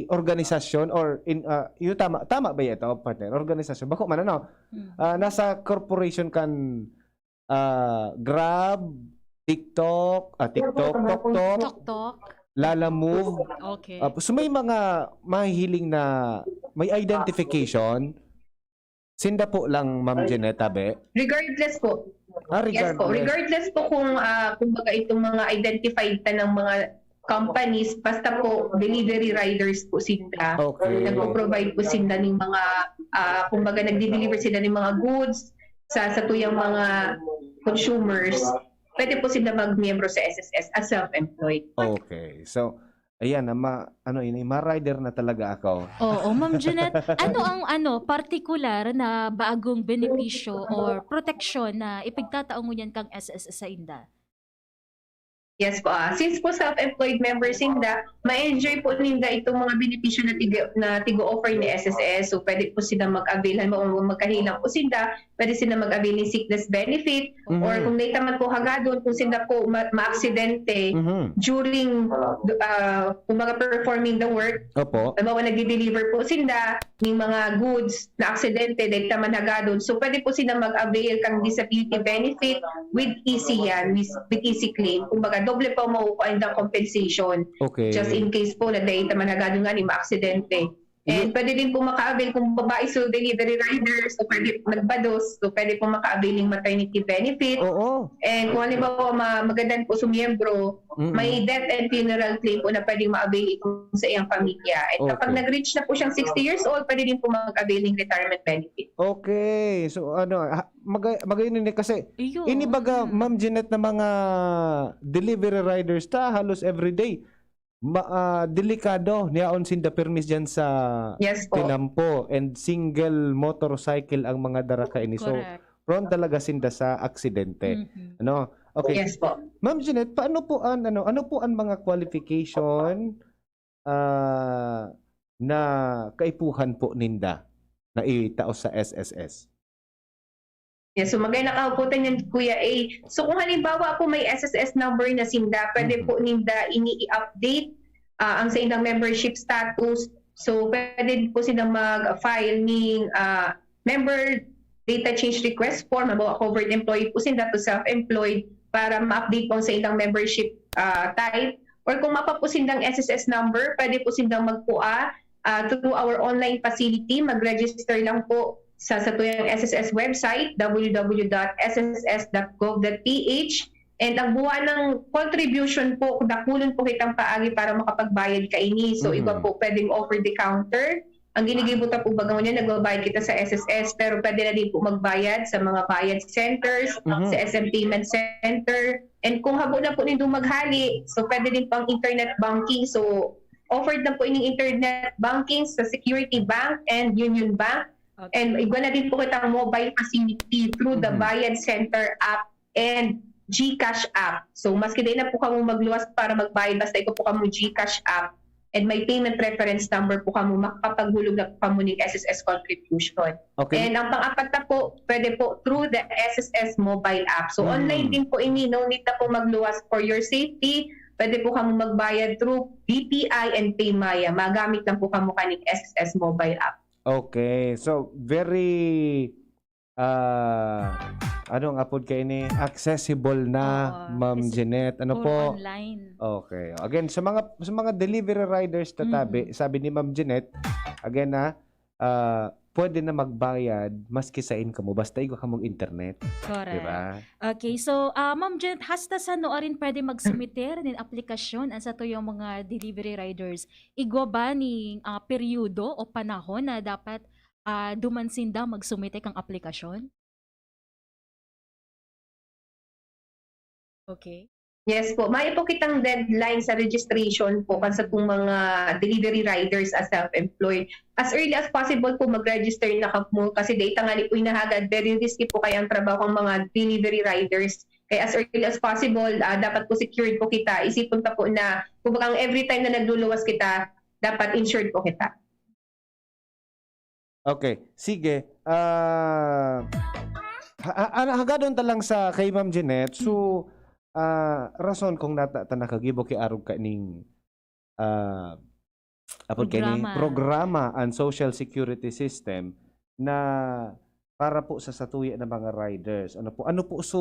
organisasyon or in, ah, yung tama, tama ba ito, partner? Organisasyon. Bako man, ano? Hmm. Ah, nasa corporation kan, ah, Grab, TikTok, ah, TikTok, Tok Tok, Tok Tok. Lalamove. Okay. Ah, so may mga mahihiling na may identification. Sinda po lang, Ma'am Jeanette, tabi? Regardless po. Ah, Yes po. regardless. Regardless po kung, ah, kumbaga itong mga identified na ng mga companies, basta po delivery riders po sila. Okay. Nagpo-provide po sila ng mga, ah, kumbaga nagdi-deliver sila ng mga goods sa, sa tuyang mga consumers. Pwede po sila magmiyembro sa S S S as self-employed. Okay. So, Ayan, na ma-, ano ini, ma-rider na talaga ako. Oo, Ma'am Jeanette, ano ang ano, partikular na bagong benepisyo or proteksyon na ipigtatao ngunyan kang S S S sainda? Yes po, ah, since po self-employed members sinda, ma-enjoy po ninda itong mga benepisyo na tiga-, na tigo-offer ni S S S. So, pwede po sila mag-avail. Halimbawa, magkahilang po sinda, pwede sila mag-avail ng sickness benefit, Mhm. or kung dai ta man po hagadon, kung sinda po ma-, maaksidente Mhm. during, ah, kumbaga, performing the work, Opo. halimbawa, nagdi-deliver po sinda ng mga goods na aksidente, dai ta man hagadon. So, pwede po sila mag-avail kang disability benefit with easy yan, with, with easy claim. Kumbaga, doble pa makukuha yung compensation. Okay. Just in case po na dai ta man hagadon nga ni maaksidente. And Ye- pwede din po maka-avail kung babae, so delivery rider, so pwede nagbados, so pwede po maka-avail ng maternity benefit. Oo. And kung halimbawa ma-, magadan po sumiyembro, Mm-mm. may death and funeral claim po na pwedeng ma-avail itong sa iyang pamilya. And kapag Okay. nag-reach na po siyang sixty years old, pwede din po mag-avail ng retirement benefit. Okay. So, ano, ha, maga-, magayon yun eh, kasi Ayun. ini baga, Mm. Ma'am Jeanette, na mga delivery riders ta, halos everyday. Ma-, ah, delikado, niyaon sinda permis dyan sa Yes po. tinampo and single motorcycle ang mga dara kaini. So, Correct. prone talaga sinda sa aksidente. Mhm. Ano? Okay. Yes po. Ma'am Jeanette, paano po an-, ano, ano po ang mga qualification, ah, na kaipuhan po ninda na itao sa S S S? Yes, so magay nakahuputan yan, Kuya A. So kung halimbawa po may S S S number na sinda, pwede Mhm. po ninda ini i-update, ah, ang sa indang membership status. So pwede po silang mag-file ning, ah, member data change request form, halimbawa covered employee po sinda to self-employed, para ma-update po ang sa indang membership, ah, type. Or kung mapa po sindang S S S number, pwede po sindang magkua, ah, through our online facility. Mag-register lang po sa satuyang S S S website, W W W dot S S S dot gov dot P H. And ang buwan ng contribution po, dakulon po kitang paagi para makapagbayad kaini. So, Mhm. iba po pwedeng over the counter. Ang ginigibo ta po baga ngunyan, nagbabayad kita sa S S S, pero pwede na din po magbayad sa mga bayad centers, Mhm. sa S M Payment Center. And kung habo na po nindo maghali, so pwede din pang internet banking. So, offered na po ining internet banking sa Security Bank and Union Bank. Okay. And igwa na din po kitang mobile facility through the Mhm. Bayad Center app and GCash app. So, maski dai na po kamo magluwas para magbayad, basta igwa po kamo GCash app and may payment reference number po kamo, makapaghulog na po kamo ning S S S contribution. Okay. And ang pang-apat na po, pwede po through the S S S mobile app. So, Mm. online din po ini, no need na po magluwas for your safety. Pwede po kamo magbayad through B P I and PayMaya. Magamit lang po kamo kaning S S S mobile app. Okay. So, very, ah, ano ang apod kaini? Accessible na, Oo, Ma'am kasi Jeanette. Ano puro po? Online. Okay. Again, sa mga, sa mga delivery riders, tatabi, Mm. sabi ni Ma'am Jeanette, again, ah, ah, pwede na magbayad maski sain kamo, basta igwa kamong internet. Correct. Di ba? Okay, so, ah, Ma'am Jeanette, hasta sano arin pwede magsumiter nin aplikasyon ang satuyang mga delivery riders? Igwa ba ning, ah, peryodo o panahon na dapat, ah, duman sinda magsumite kang aplikasyon? Okay. Yes po. Mayo po kitang deadline sa registration po kan satong mga delivery riders as self-employed. As early as possible po, mag-register na kamo kasi dai tangani po hinahagad, very risky po kaya ang trabaho ng mga delivery riders. Kaya as early as possible, ah, dapat po secured po kita. Isipon ta po na, kumbaga, ang every time na nagluluwas kita, dapat insured po kita. Okay, sige. Ah, ha-, ha-, hagadon ta lang sa kay Ma'am Jeanette. So, ah, rason kung nata ta nakagibo ki arog kaning, ah, apod kaini, Programa. programa ang Social Security System na para po sa satuya na mga riders. Ano po, ano po so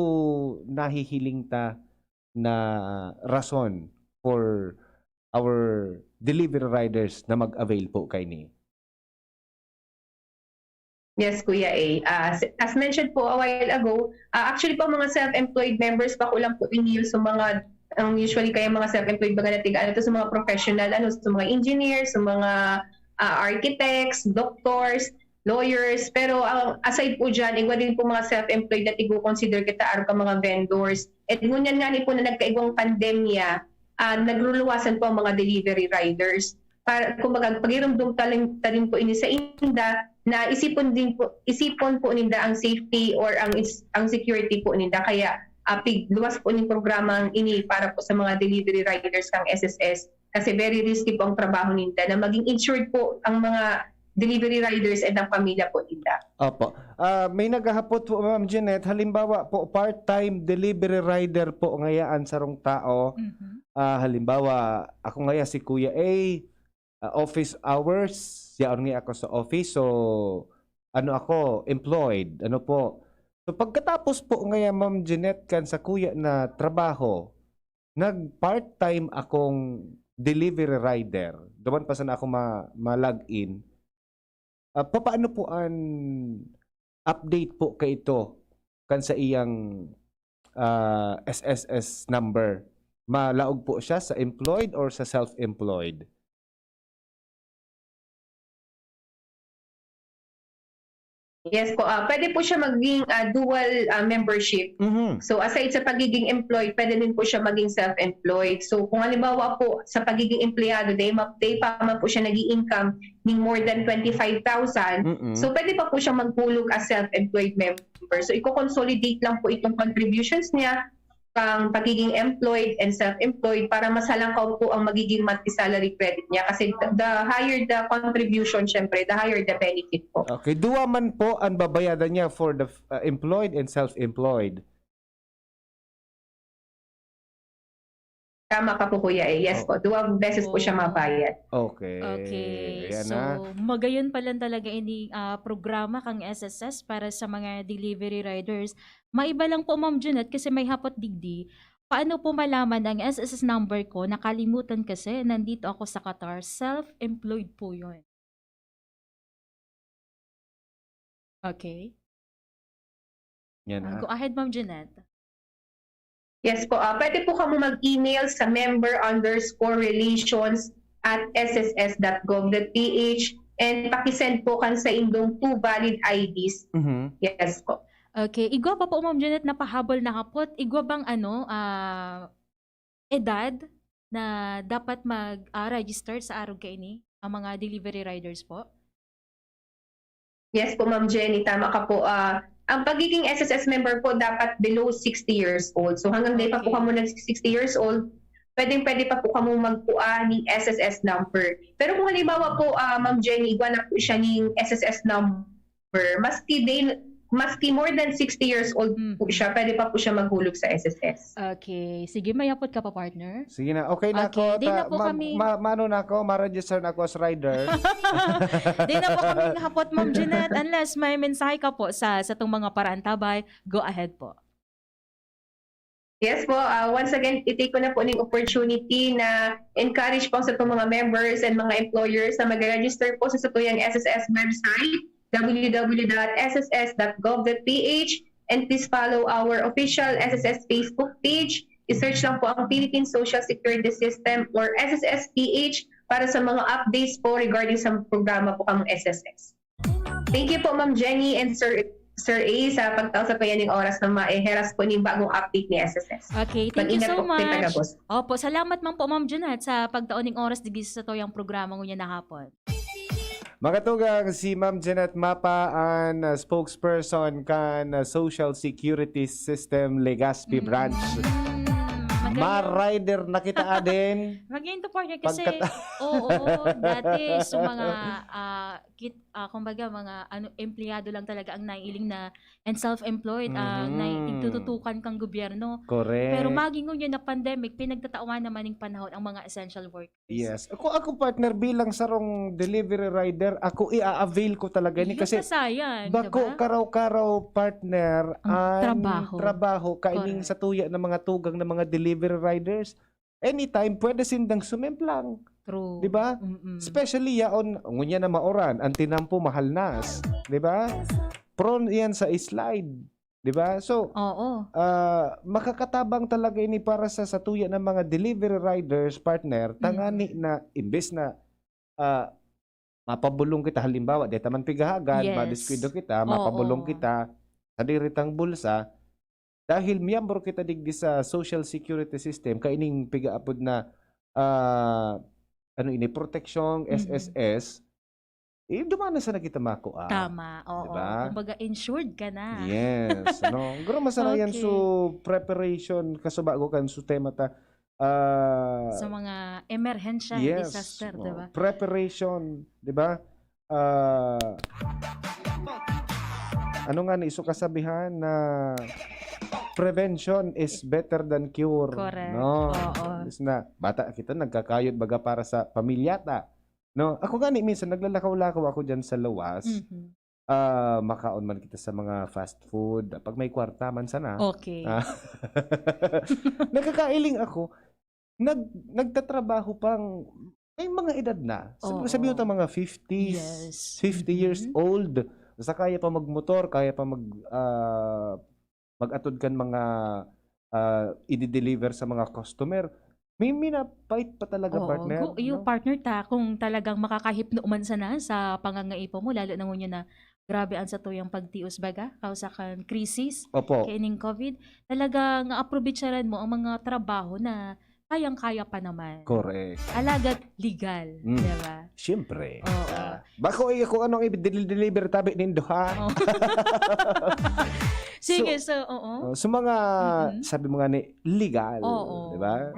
nahihiling ta na rason for our delivery riders na mag-avail po kaini? Yes, Kuya A. Ah, s-, as mentioned po a while ago, ah, actually po, ang mga self-employed members, bako lang po ini sa mga, ang usually kaya mga self-employed baga na tiga, ano to, sa mga professional, ano, sa mga engineers, sa mga, ah, architects, doctors, lawyers. Pero ang aside po dyan, igwa din po mga self-employed na tigo-consider kita arog kan mga vendors. At ngunyan nga ni po na nagkaigwang pandemya, ah, nagluluwasan po ang mga delivery riders. Para, kumbaga, pagirumdom ta rin, ta rin po ini sa inda, na isipon din po, isipon po ninda ang safety or ang is-, ang security po ninda. Kaya, ah, pig-, luwas po ning programang ini para po sa mga delivery riders kang S S S. Kasi very risky po ang trabaho ninda na maging insured po ang mga delivery riders and ang pamilya po ninda. Opo. Ah, may naghahapot po, Ma'am Jeanette, halimbawa po, part-time delivery rider po ngayaan sarong tao. Mhm. Ah, halimbawa, ako ngaya si Kuya A, ah, office hours, yaon nga ako sa office, so ano ako, employed, ano po. So pagkatapos po ngaya, Ma'am Jeanette, kan sa kuya na trabaho, nag-part-time akong delivery rider. Duman pa sana ako ma-, ma-log in. Ah, papaano po an update po kaito kan sa iyang, ah, S S S number? Malaog po siya sa employed or sa self-employed? Yes po, ah, pwede po siya maging, ah, dual, ah, membership. Mhm. So, aside sa pagiging employed, pwede din po siya maging self-employed. So, kung halimbawa po, sa pagiging empleyado, day ma-, day pa man po siya nag-i-income ning more than twenty-five thousand, Mm-mm. so pwede pa po siya maghulog as self-employed member. So, i-consolidate lang po itong contributions niya, kang pagiging employed and self-employed para mas halangkaw po ang magiging monthly salary credit niya. Kasi the higher the contribution, syempre, the higher the benefit po. Okay. Duwa man po ang babayadan niya for the, uh, employed and self-employed. Tama ka po, Kuya, eh. Yes Oh. po, duwang beses po siya Oh. mabayad. Okay. Okay. Ayan So, na. magayon pa lang talaga ini, ah, programa kang S S S para sa mga delivery riders. Maiba lang po, Ma'am Junette, kasi may hapot digdi. Paano po malaman ang S S S number ko? Nakalimutan kasi, nandito ako sa Qatar. Self-employed po yun. Okay. Yan, Ah, ah. go ahead, Ma'am Junette. Yes po. Ah, pwede po kamo mag-email sa member underscore relations at S S S dot gov dot P H and pakisend po kan sa indong two valid I Ds. Mhm. Yes po. Okay. Igwa pa po, Ma'am Junette, napahabol na hapot. Igwa bang ano, ah, edad na dapat mag, ah, register sa arog kaini, ang mga delivery riders po? Yes po, Ma'am Jenny, tama ka po. Ah, ang pagiging S S S member po dapat below sixty years old. So hanggang day pa po Okay. kamo nag sixty years old, pwedeng-pwede pa po kamo magkua ning S S S number. Pero kung halimbawa po, ah, Ma'am Jenny, igwa na po siya ning S S S number, maski day, maski more than sixty years old po Mhm. siya, pwede pa po siya maghulog sa S S S. Okay. Sige, may hapot ka pa, partner? Sige na. Okay na Okay, ako. di na Ta-, po ma-, kami ma-, maano na ako, ma-register na ako as rider. Di na po kami hapot, Ma'am Junette, unless may mensahe ka po sa, sa tong mga paraantabay, go ahead po. Yes po. Ah, once again, i-take ko na po ning opportunity na encourage po sa itong mga members and mga employers na mag-register po sa satuyang S S S website, W W W dot S S S dot gov dot P H, and please follow our official S S S Facebook page. I-search lang po ang Philippine Social Security System or S S S P H para sa mga updates po regarding sa programa po kang S S S. Thank you po, Ma'am Jenny and Sir, Sir A, sa pagtao sa tuya ning oras na maeheras po ning bagong update ni S S S. Okay, thank you Mag-ingat so po, kita much. gabos. Opo, salamat man po, Ma'am Junette, sa pagtao ning oras digdi sa satuyang programa ngunyan na hapon. Mga tugang, si Ma'am Junette Mapa an, uh, spokesperson kan, uh, Social Security System Legazpi Mm. Branch. Mm, magaling. Ma-rider na kita, aden. Magaling to, partner, kasi, Pagkata- oo, dati, sa mga, ah, kit-, ah, kumbaga, mga, ano, empleyado lang talaga ang naiiling na and self-employed, ah, na Mhm. igtututukan kang gobyerno. Correct. Pero maging ngunyan na pandemic, pinagtatawan naman ning panahon ang mga essential workers. Yes. Ako, ako, partner, bilang sarong delivery rider, ako i-a-avail ko talaga ni Yun kasi kasayan, bako diba? karaw-karaw, partner, Ang ang trabaho. trabaho kaining Correct. sa tuya ng mga tugang ng mga delivery riders. Anytime, pwede sindang sumemplang. True. Diba? Mm-mm. Especially yaon, ngunya na mauran, ang tinampo mahal nas. Diba? Prone yan sa slide. Diba? So, Oo. ah, makakatabang talaga ini para sa, sa tuya ng mga delivery riders, partner, Mm. tangani na imbes na, ah, mapabulong kita, halimbawa, di ta man pigahagan, Yes. madiskuido kita, mapabulong Oo. kita, sa diritang bulsa, Dahil miyembro kita digdi sa social security system, kaining pigaapod na, ah, ano ini, proteksyon, Mhm. S S S, eh, dumana sa na kita makua. Tama, oo. Diba? Kumbaga, insured ka na. Yes, no? Guro masana yan Okay. so preparation, kasubago kan so tema ta, ah, Sa mga emerhensya, yes, disaster, oh, diba? Preparation, di ba? Ah, ano nga ni iso kasabihan na prevention is better than cure, Correct. no? Oo. Is na, bata kita, nagkakayod baga para sa pamilya ta. No, ako gani minsan naglalakaw-lakaw ako diyan sa luwas. Mhm. Ah, makaon man kita sa mga fast food, pag may kwarta man sana. Okay. Ah. Nakakailing ako. Nag nagtatrabaho pang may mga edad na. Sabi, sabi ko Oo. ta mga fifties, Yes. fifty years Mhm. old. Basta kaya pa magmotor, kaya pa mag ah, mag-atod kan mga ah, i-deliver sa mga customer. May minapait pa talaga, Oo, partner, gu- yung no? partner ta, kung talagang makakahipno man sana sa pangangaipo mo, lalo na ngunyan na grabe ang satuyang pagtios baga, kausa kan krisis, Opo. kaining COVID, talagang aaprovechar mo ang mga trabaho na kayang-kaya pa naman. Correct. Alagad legal, Mm. di ba? Siyempre. Oo. Ah, bako, eh, kung anong i-deliver tabi nindo, ha? Oh. Sige, so, oo. Oh, so mga, Mm-mm. sabi mo nga ni, legal. Oo. Di ba?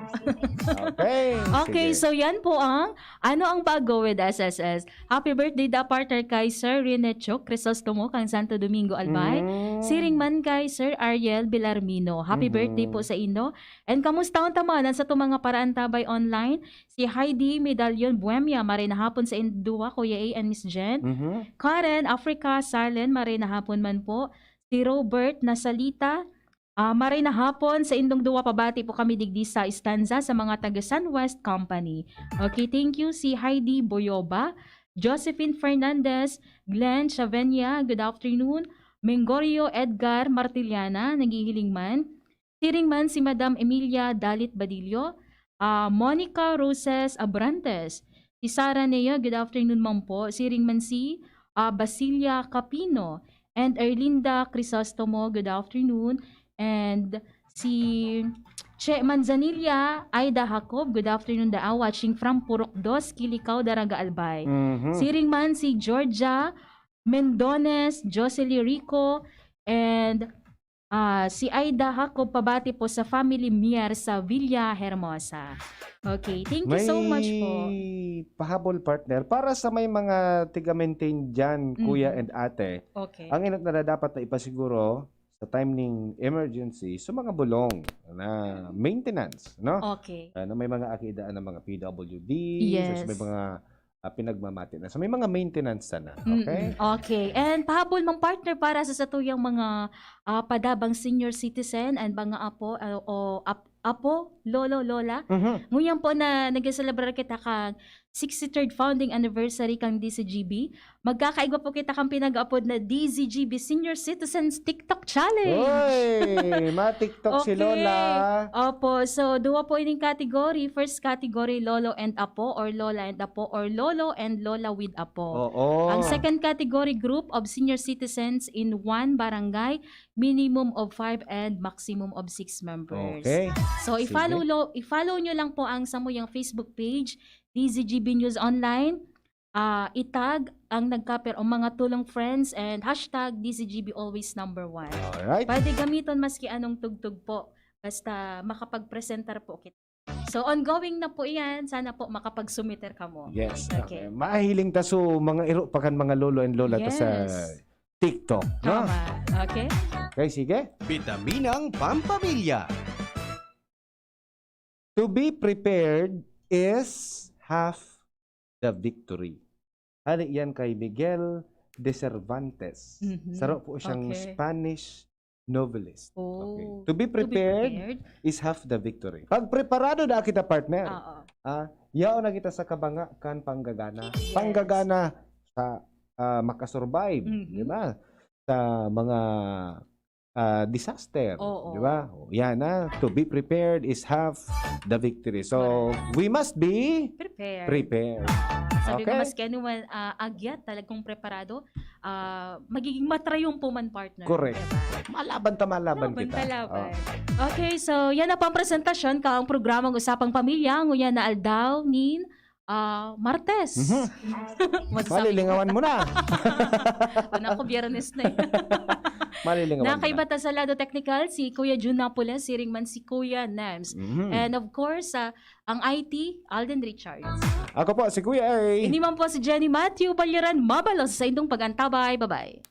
Okay. Okay, Sige. So yan po ang Ano ang Bago with S S S. Happy birthday, da partner, kay Sir Rene Chok Crisostomo kang Santo Domingo, Albay. Mm. Siring man kay Sir Ariel Bilarmino. Happy birthday po Mhm. sa indo. And kamusta ang tamanan sa itong mga paraantabay online? Si Heidi Medallion Buemia, maray na hapon sa induwa, Kuya A and Miss Jen. Mhm. Karen Africa Salen, maray na hapon man po. Si Robert Nasalita, ah, maray na hapon sa indong duwa, pabati po kami digdi sa Estanza sa mga taga Sun West Company. Okay, thank you. Si Heidi Boyoba, Josephine Fernandez, Glenn Chavenia, good afternoon. Mengorio Edgar Martiliana, naghihiling man. Siring man si Madam Emilia Dalit Badillo, ah, Monica Roses Abrantes, si Sara Nea, good afternoon man po. Siring man si, ah, Basilia Capino and Erlinda Crisostomo, good afternoon. And si Che Manzanilla, Aida Jacob, good afternoon, daa, watching from Purok Dos, Kilicao, Daraga, Albay. Mhm. Siring man si Georgia Mendones, Jocelyn Rico, and, ah, si Aida Jacob, pabati po sa family Mier sa Villa Hermosa. Okay, thank you so much po. May pahabol, partner. Para sa may mga tiga-maintain dyan, kuya Mhm. and ate, Okay. ang inot na dapat na ipasiguro sa time ning emergency, sa mga bulong na maintenance, no? Okay. Ano, may mga akiidaan ng mga P W D, Yes. so may mga, ah, pinagmamati na. So may mga maintenance sana, Mm-mm. Okay? Okay. And pahabol mang partner para sa satuyang mga, ah, padabang senior citizen and mga apo, ah, o ap- apo, lolo, lola. Mhm. Ngunyan po na nagseselebrar kita kan sixty-third founding anniversary kan D Z G B, magkakaigwa po kita kan pinag-aapod na D Z G B Senior Citizens TikTok Challenge. Oy, ma-TikTok si Okay. Lola. Opo, so duwa po ining category. First category, lolo and apo, or lola and apo, or lolo and lola with apo. Oo. Ang second category, group of senior citizens in one barangay, minimum of five and maximum of six members. Okay. So, i-follow, Sige. lo, i-follow nyo lang po ang samuyang Facebook page, D Z G B News Online. Ah, i-tag ang nagkapir o mga tulong friends and hashtag D Z G B always number one. Alright. Pwede gamiton maski anong tugtog po. Basta makapag-presentar po kita. So, ongoing na po iyan. Sana po makapag-submitter kamo. Yes. Okay. Okay. Mahiling ta so mga iro pa kan mga lolo and lola ta sa Yes. TikTok, no? Tama. Okay? Okay, sige. Bitaminang Pampamilya. To be prepared is half the victory. Hali yan kay Miguel de Cervantes. Mhm. Saro po siyang Okay. Spanish novelist. Oh. Okay. To be To be prepared prepared. is half the victory. Pag preparado na kita, partner, Oo. ah, yaon na kita sa kabanga kan panggagana. Yes. Panggagana sa ah, makasurvive, Mhm. di ba? Sa mga ah, disaster, Oo. di ba? O, yan na. To be prepared is half the victory. So, Correct. We must be Prepared. prepared. Sabi ko, Okay? Maski ano man, ah, agyat, talagang preparado. ah, magiging matrayumpo man, partner. Correct. Diba? Malaban ta, malaban Laban kita. ta, laban. Oh. Okay, so yan na po ang presentasyon kan programang Usapang Pamilya ngunyan na aldaw nin ah, Martes. Mhm. Masasabi ko. Malilingawan mo na. Ano ako, Biyernes na eh. Malilingawan mo na. Nakaiba ta sa lado teknikal si Kuya Jun Napoles, siring man si Kuya Nems. Mhm. And of course, ah, ang I T, Alden Richards. Ako po, si Kuya A. Ini man po si Jenny Matthew Balyaran, mabalos sa indong pag-antabay. Bye-bye.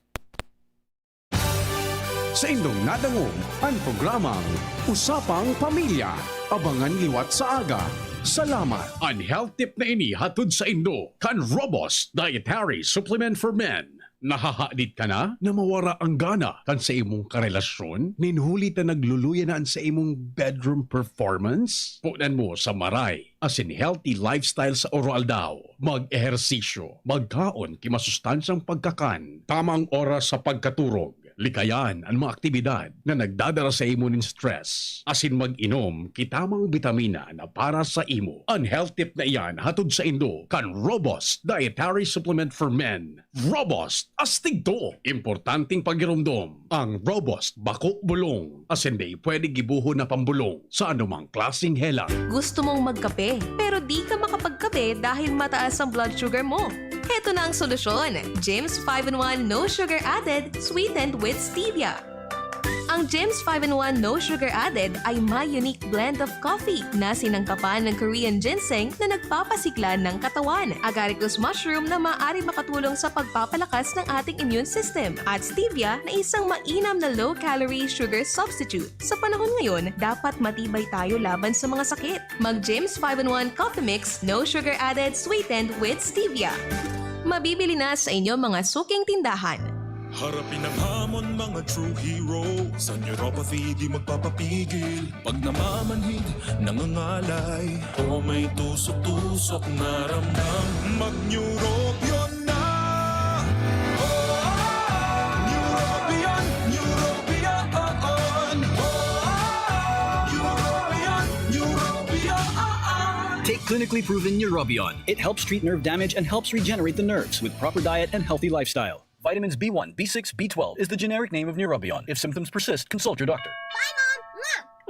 Sa indong nadangog an programang Usapang Pamilya. Abangan liwat sa aga. Salamat. An health tip na ini hatod sa indo kan Robust Dietary Supplement for Men. Nahahadit ka na na mawara ang gana kan sa imong karelasyon? Nin huli ta nagluluya na an sa imong bedroom performance? Punan mo sa maray asin healthy lifestyle sa oroaldaw. Mag-ehersisyo, magkaon ki masustansyang pagkakan, tamang oras sa pagkaturog, likayan an mga aktibidad na nagdadara sa imo nin stress, asin mag-inom ki tamang bitamina na para sa imo. An health tip na iyan hatod sa indo kan Robust Dietary Supplement for Men. Robust, astig to! Importanteng pagiromdom, ang Robust bako bulong, asin dai pwede gibohon na pambulong sa anumang klaseng helang. Gusto mong magkape, pero di ka makapagkape dahil mataas ang blood sugar mo? Heto na ang solusyon, James five in one No Sugar Added, sweetened with stevia. Ang James five in one No Sugar Added ay may unique blend of coffee na sinangkapan ng Korean ginseng na nagpapasigla ng katawan, agaricus mushroom na maaari makatulong sa pagpapalakas ng ating immune system, at stevia na isang mainam na low-calorie sugar substitute. Sa panahon ngayon, dapat matibay tayo laban sa mga sakit. Mag James five in one Coffee Mix, no sugar added, sweetened with stevia. Mabibili na sa inyo mga suking tindahan. Harapin ang hamon, mga true hero. Sa neuropathy, di magpapapigil. Pag namamanhid, nangangalay, o may tusok-tusok na ramdam, mag-Neurobion na! Oh, Neurobion, Neurobion, oh, oh. Neurobion, Neurobion, oh, oh. Take clinically proven Neurobion. It helps treat nerve damage and helps regenerate the nerves with proper diet and healthy lifestyle. Vitamins B one, B six, B twelve is the generic name of Neurobion. If symptoms persist, consult your doctor.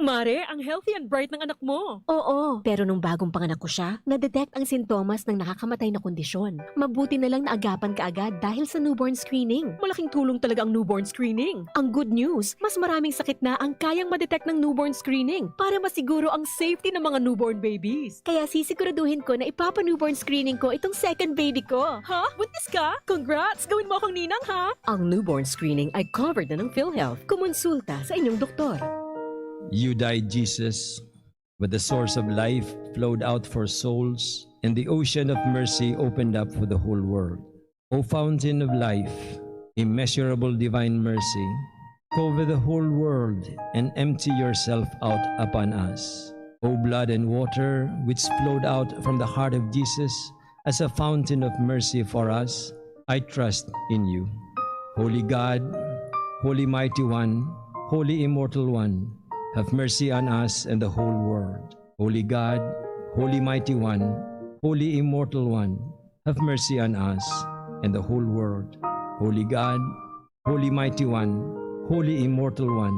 Mare, ang healthy and bright ng anak mo. Oo, pero nung bagong panganak ko siya, na-detect ang sintomas ng nakakamatay na kondisyon. Mabuti na lang naagapan kaagad dahil sa newborn screening. Malaking tulong talaga ang newborn screening. Ang good news, mas maraming sakit na ang kayang ma-detect ng newborn screening para masiguro ang safety ng mga newborn babies. Kaya sisiguraduhin ko na ipapa-newborn screening ko itong second baby ko. Ha? Buntis ka? Congrats! Gawin mo akong ninang, ha? Ang newborn screening ay covered na ng PhilHealth. Kumonsulta sa inyong doktor. You died, Jesus, but the source of life flowed out for souls, and the ocean of mercy opened up for the whole world. O fountain of life, immeasurable divine mercy, cover the whole world and empty yourself out upon us. O blood and water which flowed out from the heart of Jesus as a fountain of mercy for us, I trust in you. Holy God, Holy Mighty One, Holy Immortal One, have mercy on us and the whole world. Holy God, Holy Mighty One, Holy Immortal One, have mercy on us and the whole world. Holy God, Holy Mighty One, Holy Immortal One,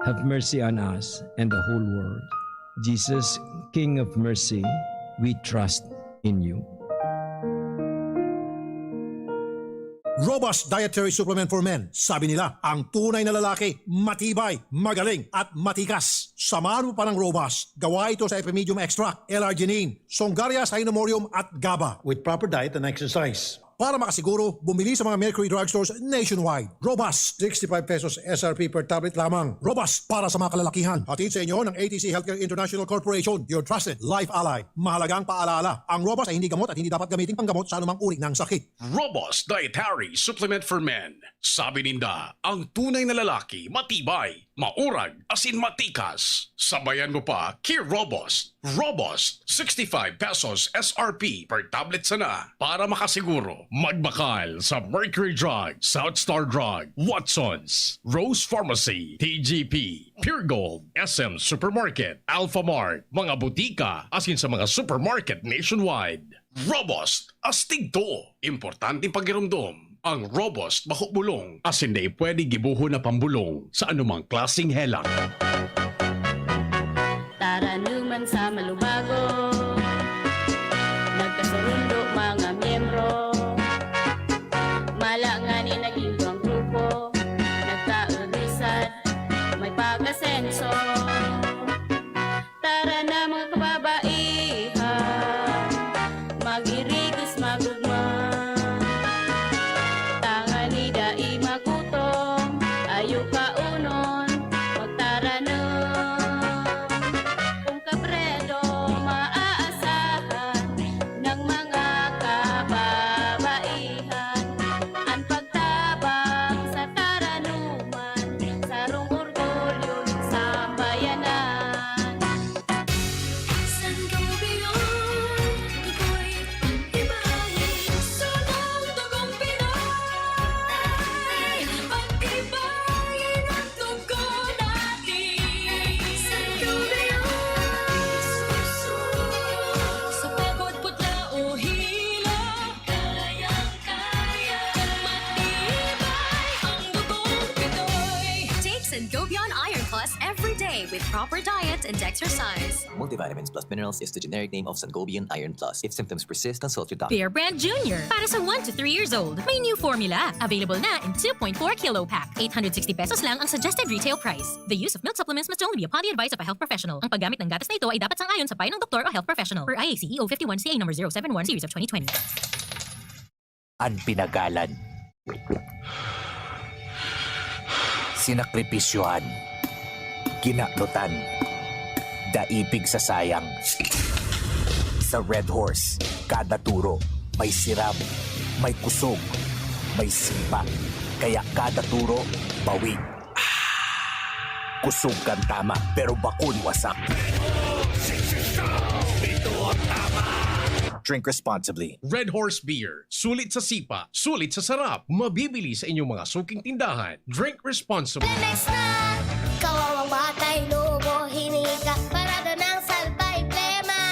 have mercy on us and the whole world. Jesus, King of Mercy, we trust in you. Robust Dietary Supplement for Men. Sabi nila, ang tunay na lalaki, matibay, magaling, at matikas. Samahan mo pa ng Robust. Gawa ito sa Epimedium Extract, L-arginine, Songaria Sinomorium, at GABA. With proper diet and exercise. Para makasiguro, bumili sa mga Mercury Drugstores nationwide. Robust, sixty-five pesos S R P per tablet lamang. Robust para sa mga kalalakihan. Hatid sa inyo ng A T C Healthcare International Corporation, your trusted life ally. Mahalagang paalala, ang Robust ay hindi gamot at hindi dapat gamitin panggamot sa anumang uri ng sakit. Robust Dietary Supplement for Men. Sabi ninda, ang tunay na lalaki, matibay, maurag, asin matikas. Sabayan mo pa ki Robust. Robust, sixty-five pesos S R P per tablet sana. Para makasiguro, magbakal sa Mercury Drug, South Star Drug, Watsons, Rose Pharmacy, T G P, Pure Gold, S M Supermarket, Alphamart, mga butika, asin sa mga supermarket nationwide. Robust, astig to! Importanteng pagiromdom, Ang Robust Bako Bulong, asin dai pwede gibohon na pambolong sa anumang klaseng helang. Taranuman sa malubago, nagkasurundo mga miyembro. Mala ngani naging duwang grupo, nagkaudisan, may pag-asenso. Tara na mga kababaihan, mag-irigos magugma. Tangani dai magutom, ayo kaunon, magtaranom. Kung kabredo maaasahan ng mga kababaihan, an pagtabang sa taranuman, sarong orgulyo nin sambayanan. Sangobion, dugoy, ibahin, sunod dugong Pinoy. Pagtibayin ang dugo natin. Sangobion, sa pagod, putla o hilo, kayang-kaya. Matibay ang dugong Pinoy. Take Sangobion Iron Plus every day with proper diet and exercise. Multivitamins plus minerals is the generic name of Sangobion Iron Plus. If symptoms persist, consult your doctor. Bear Brand Junior, para sa one to three years old. May new formula. Available na in two point four kilo pack. Eight hundred sixty pesos lang ang suggested retail price. The use of milk supplements must only be upon the advice of a health professional. Ang paggamit ng gatas na ito ay dapat sang-ayon sa payo ng doktor o health professional. Per I A C E O fifty-one C A number zero seven one series of twenty twenty. An pinagalan, sinakripisyohan, kinanutan, dai pigsasayang. Sa Red Horse, kada turo may siram, may kusog, may sipa. Kaya kada turo, bawig. Kusog kan tama, pero bako ni wasak. Drink responsibly. Red Horse Beer. Sulit sa sipa, sulit sa sarap. Mabibili sa inyong mga suking tindahan. Drink responsibly. Plemex na! Kawawang batay, lobo, hinika, parada ng salbay, plema.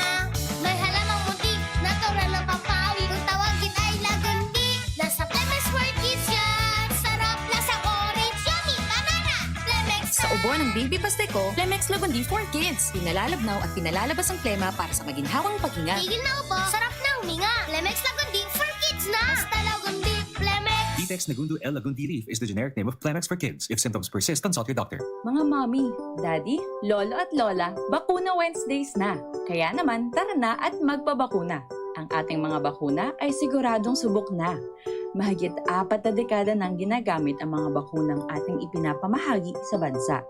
May halamang muntik, natural na pampawi. Kung tawagin ay lagundi, nasa Plemex for Kids yan. Sarap, lasang orange, yummy, banana. Plemex Sa ubo ng baby paste ko, Plemex Lagundi for Kids. Pinalalabnaw at pinalalabas ang plema para sa maginhawang paghinga. Tigil na ubo, sarap na huminga. Plemex Lagundi for Kids na. Basta Lagundi, Plemex. Detex Nagundu L Lagundi leaf is the generic name of Plemex for kids. If symptoms persist, consult your doctor. Mga mommy, daddy, lolo at lola, bakuna Wednesdays na. Kaya naman, tara na at magpabakuna. Ang ating mga bakuna ay siguradong subok na. Mahigit apat na dekada nang ginagamit ang mga bakunang ating ipinapamahagi sa bansa.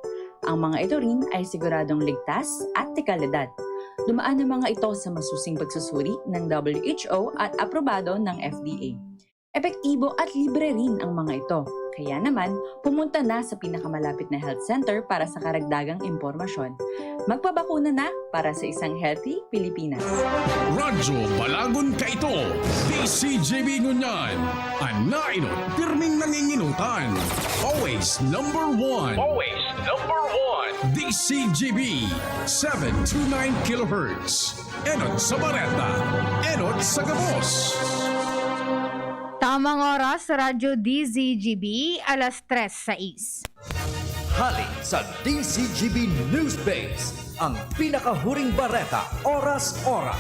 Ang mga ito rin ay siguradong ligtas at de kalidad. Dumaan ang mga ito sa masusing pagsusuri ng W H O at aprobado ng F D A. Epektibo at libre rin ang mga ito. Kaya naman, pumunta na sa pinakamalapit na health center para sa karagdagang impormasyon. Magpabakuna na para sa isang healthy Pilipinas. Radyo Balagon Kaito, D C G B ngunyan, an naenot pirming nanginginutan. Always number one. Always number one. D C G B, seven two nine kilohertz. Enot sa bareta, enot sa gabos. Tamang oras sa Radyo D Z G B, alas tres sais. Hali sa D Z G B News Base, ang pinakahuring bareta, oras-oras.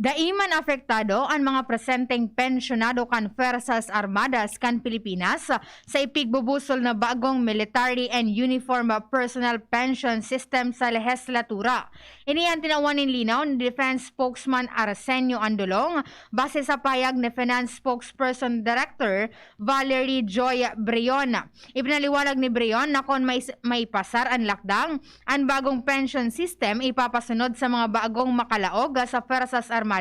Dai man apektado an mga presenteng pensyonado kan Fuerzas Armadas kan Pilipinas sa ipigbubusol na bagong Military and Uniform Personnel Pension System sa lehislatura. Ini an tinawan nin linaw ni Defense Spokesman Arsenio Andolong base sa pahayag ni Finance Spokesperson Director Valerie Joy Brion. Ipinaliwanag ni Brion na kon mais-, maipasar an lakdang, an bagong pension system ipapasunod sa mga bagong makalaog sa Fuerzas Armadas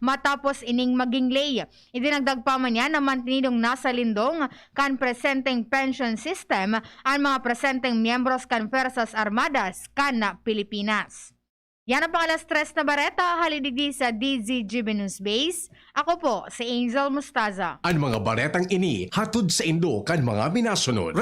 matapos ining maging ley. Idinagdag pa man niya na mantinidong nasa lindong kan presenteng pension system an mga presenteng miyembros kan Fuerzas Armadas kan Pilipinas. Yan ang pang alas tres na bareta, hali digdi sa D Z G B News Base. Ako po, si Angel Mustaza. An mga baretang ini hatod saindo kan mga minasunod.